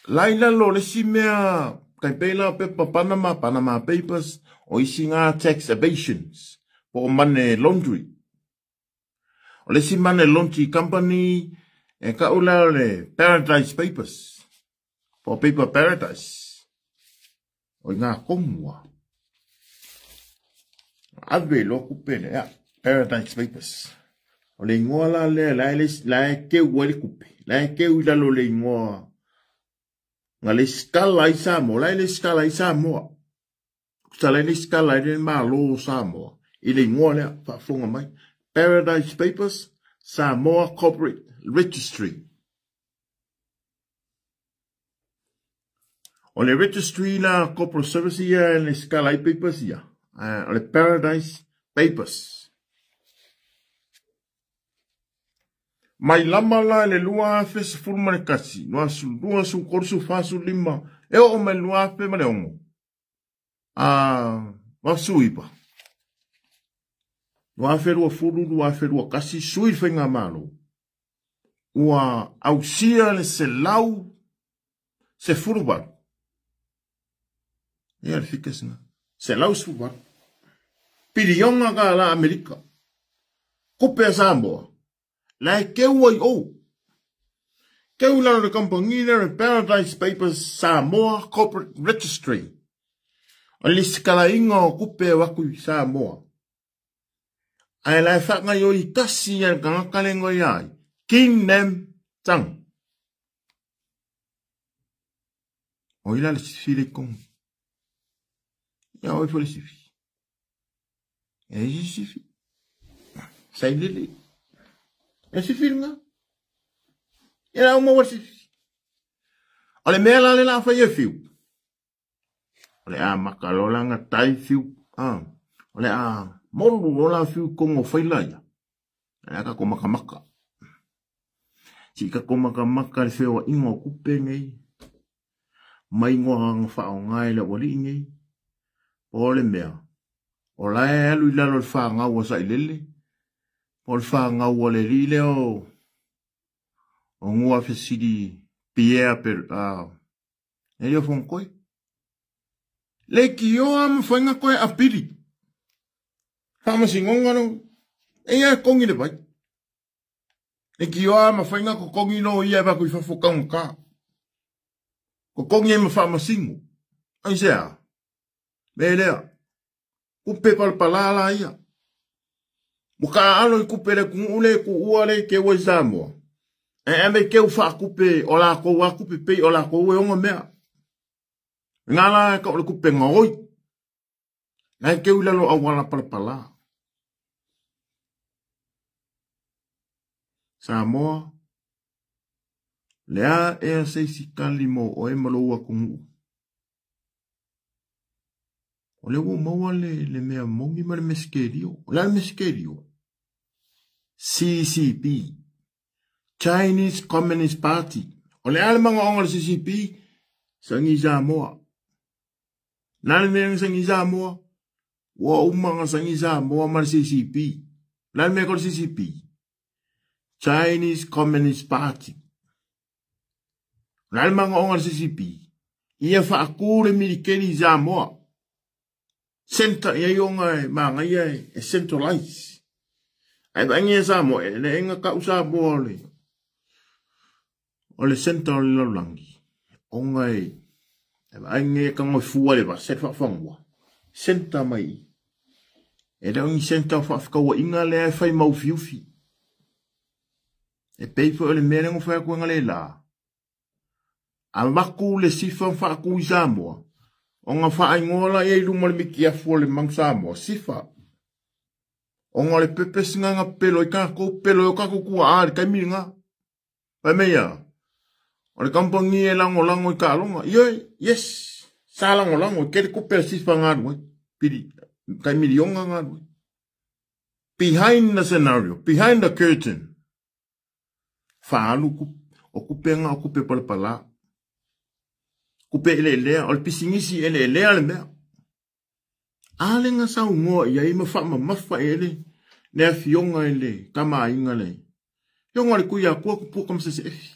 La i lalo o le isi mea tai pei la o pepa Panama, Panama Papers, o isi ngā tax evasions, po o money laundry. O le isi money laundry company e kau la o le Paradise Papers, po o Paper Paradise. O i ngā tonu a. Ave loa tupe lea, Paradise Papers. O le igoa la lea la e, la e keu ai le tupe. La e keu i lalo le igoa nga lesitala ai Samoa, la e lesitala ai Samoa. Sa la e lesitala ai le Malo o Samoa. I le igoa lea, faafofoga mai. Paradise Papers, Samoa Corporate Registry. O le registry la corporate service ia e lesitala ai papers ia. O le Paradise Papers. Mai lama la i le 2011, 20, 30, 45, e oo mai le 2006. A, 89. 2020, 2021, sui le faigamalo. Ua ausia le 118. Ia le figures na. 118. Piliona ka la Amerika. Kupe a Samoa. La e keu ai o. Keu lalo le kamupani lea le Paradise Papers Samoa Corporate Registry. O le lesikalaina o kupe o atu i Samoa. Ae la e faagaioi tasi ia le tagata le igoa ia ai. King Nem Tang. O i la le sifi le kongi. Ia oi foi le sifi. E isi sifi. Sailele. E sifi lena. Ia la uma ua sifi. O le mea la le la fai e fiu. O le a maka loa la na tai fiu. Ah. O le a molu loa la fiu kongo o faila ia. E a kako makamaka. Si kako makamaka le feoaiga o kupe nei. Mai igoa na faaaoga e le aualii nei. Po o le mea. O la e alu i lalo o le fagau a Sailele. Po o le fagau a le alii lea o o Ngua Fesili Pierre per, e le o Fonotoe. Leitioa ma faiga koe apili. Faamasinoga lo, e ia e kongi le vai. Leitioa ma faiga totogi loia e avatu i fafo taugata. Totogi ai ma faamasino. Aisea? Mea lea. Tupe palapala la ia. Ua taaalo i tupe a le atunuu lea e tuua lea e teu ai Samoa. Ae ave teu faatupe o latou a tupe pei o latou e ona mea. Lena la e tau o le tupe gaoi. La e teu i lalo o auala palapala. Samoa, le a ea se isi tali mo oe ma lou atunuu? O lea ua maua le, le mea moni ma le mea sekelio. O le a le mea sekelio? CCP, Chinese Communist Party. O le a le manaoga o le CCP? Sagi Samoa. Na le mea na sagi Samoa? Ua uma na sagi Samoa ma le CCP. O le a le mea o le CCP? Chinese Communist Party. O le a le manaoga o le CCP? Ia faatu le militeli i Samoa. Center i ai ona e manaia e centralize. Ae vaai e Samoa, e le na tau Samoa o le center o le lalolagi. Ona e vaai nei e tago e fua le vasa le faafanua. Center mai i. E le o ni center o faafetauaiga lea e fai maufiufi. E pei foi o le mea lea na fai atu e Galela. Avatu le sifa ma faatu i Samoa, ona faaigoa laia i luma o le mitiafu o le Manu Samoa, sifa. Ona o le purpose lena na pepelo ai tatou, pepelo ai o tatou tuaa i le taimi lena. Fai mai a, o le kamupani e lagolago i taaloga. Ioe, yes, sa lagolago, e tele tupe a le sifa na alu ai. Pili, tai miliona na alu ai. Behind the scenario, behind the curtain, faaalu o kupe nga o kupe palapala. Kupe eleelea, o le pisinisi eleelea le mea. A le na saunoa i ai ma faamamafa i ai le afioga i le Tama a Aiga le Afioga o le Tuiatua Tupua Tamasese Efi.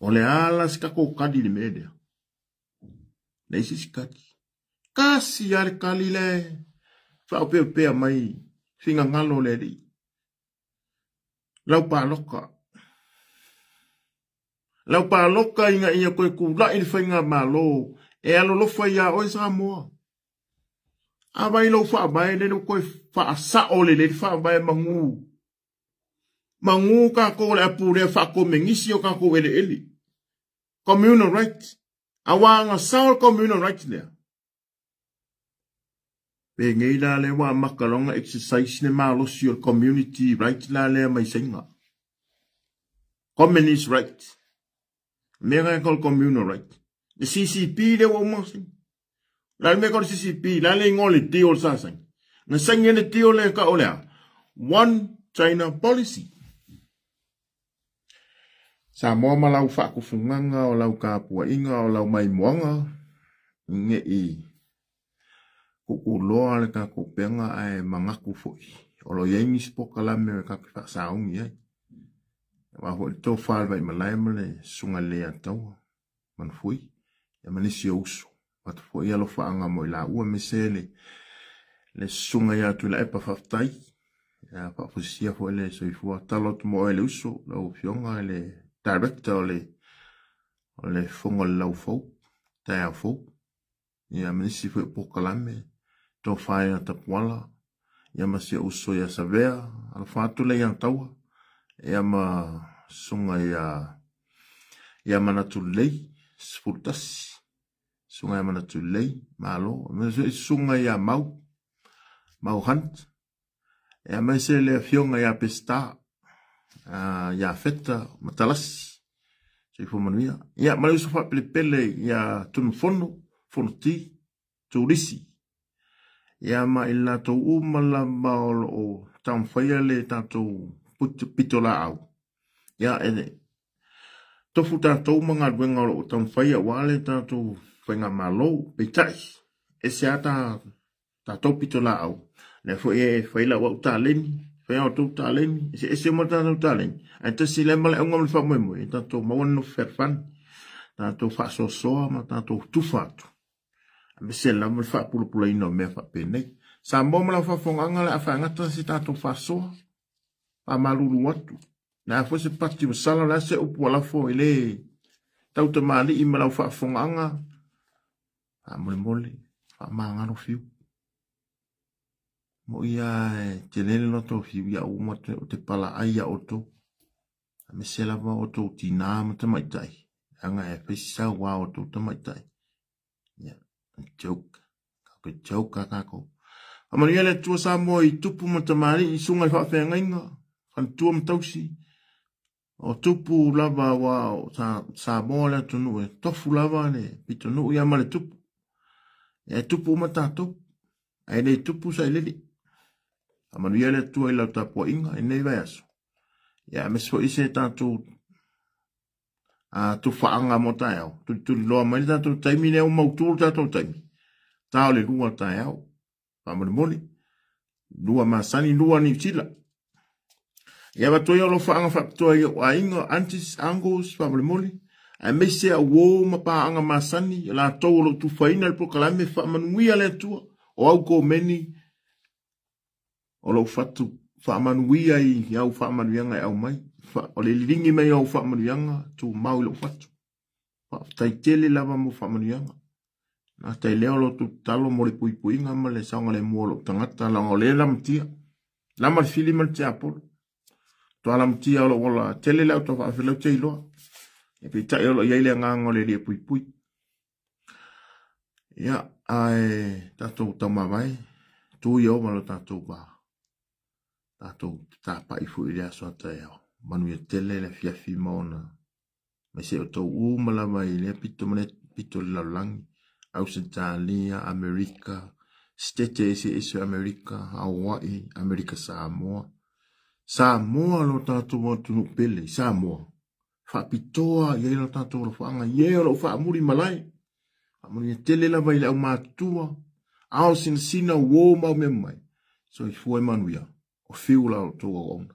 O le a la se tatou tali i le mea lea? Leai se isi tali. Tasi lava le tali la e faaopeopea mai finagalo o le Alii. Lau palota. Lau palota ina ia toe tulai le faigamalo e alolofa iā oe Samoa. A vai lou faavae lele ua toe faasao lelei le faavae manu. Manu tatou o le a pulea faakomenisi o tatou eleele. Communal right. Aua na sao le communal right lea. Penei la lea ua amata loa ona exercise le malosi o le community right la lea mai Saina. Communist right. Mea na e le communal right. Le CCP lea ua uma Saina. La le mea ka o le CCP, la le ingoa le deal sa saina. Na saina le deal le ka o lea. One China Policy. Samoa ma lau faakufugaga o lau tapuaiga o lau maimoaga ne i kuukuloa le tatou upega ae manatu foi o lo o i ai nisi polokalame e tatou te faasauni ai. Aua foi le tofa i le Vaimalae ma le Susuga i le Leiataua Manufui ia ma nisi o uso. Avatu foi alofaaga mo i laua aemaise le le Susuga ia Tuilaepa faafetai. Ia faafoisia foi le soifua. Tatalo atu mo oe le uso, lau Afioga i le Director o le Fono a le Laufou, taeao fou. Ia ma nisi foi o polokalame, tofa ia Tapuala, ia ma si ou uso ia Savea, alofa atu le ia Taua, ia ma Susuga ia Manatu Lelei, 11, Susuga ia Manatu Lelei, malo, ma Susuga ia Mau, Mau Hunt, ia aemaise le afioga ia Peseta, ia Feta Matalasi, soifua manuia. Ia ma le uso faapelepele ia Tunufono, Fonoti, Turisi. Ia ma i latou uma lava o lo o taumafaia le tatou pitolaau. Ia e tofu tatou ma galuega o lo o taumafaia aua le tatou faigamalo. Peitai, ese lava ta tatou pitolaau. Lea foi e fai lau au taleni, fai au tou taleni, eseese uma tatou taleni. Ae tasi lea ma le auga ma le faamoemoe, e tatou maua le nofo fealofani, tatou faasoasoa ma tatou tufa atu. Aemaise lava le faapulapulaina o mea faapenei. Samoa ma lau faafofogaaga o le a faagata se tatou faasoa. Faamalulu atu. Le a foi se pati ua sala, o le a se upu ua lafo e le tautamalii ma lau faafofogaaga. Faamolemole, faamagalo fiu. Mo ia e tele le loto fiu ia uma o te palaai ia outou. Aemaise lava outou tinā ma tamaitai. Leaga e fai se sauā o outou tamaitai. Ia, joke. Ka joke a kākou. Faamanuia le Atua Samoa i tupu ma tamalii, susuga i faafeagaiga, faletua ma tausi, o tupu lava ua sa, Samoa le atunuu e tofu lava le pitonuu ia ma le tupu. E tupu uma tatou, ae le tupu sailele. Faamanuia le Atua i lau tapuaiga i lenei vaiaso. Ia, aemaise foi se tatou a tufaaga mo taeao. Tulituliloa mai le tatou taimi lea ua mautu le tatou taimi. Ta o le 2 taeao. Faamolemole. 2 masani, 2 Niu Sila. Ia avatu ai alofaaga faapitoa i ou aiga, aunties, uncles, faamolemole. Aemaise au uo ma paaga masani, latou o lo o tufaina le polokalame, faamanuia le Atua. O au komeni o lou fatu faamanuia i au faamanuiaga e aumai. O le liligi mai o au faamanuiaga, tumau i lou fatu. Faafetai tele lava mo faamanuiaga. Gata i lea o lo outou tatalo mo le puipuiga ma le saogalemu o lou tagata, leaga o lea e lamatia. Lama le fili ma le tiapolo. Toa lamatia o lou ola tele le auto faafelau te iloa. E peitai o lo o i ai le agaga o le Alii e puipui. Ia, ae tatou taumavae, tu Ieova lo tatou va. Tatou tapai foi i le aso a taeao. Manuia tele le afiafi ma ona aemaise outou uma lava i lea pito ma lea pito o le lalolagi, Ausetalia, Amerika, Setete eseese o Amerika, Hawaii, Amerika Samoa. Samoa lo tatou atunuu pele, Samoa. Faapitoa i ai lo tatou alofaaga, i e o lo o faamuli malae. Faamanuia tele lava i le aumatutua, ao sinasina, uo ma au mea mai. Soifua e manuia, o fiu la outou auauna.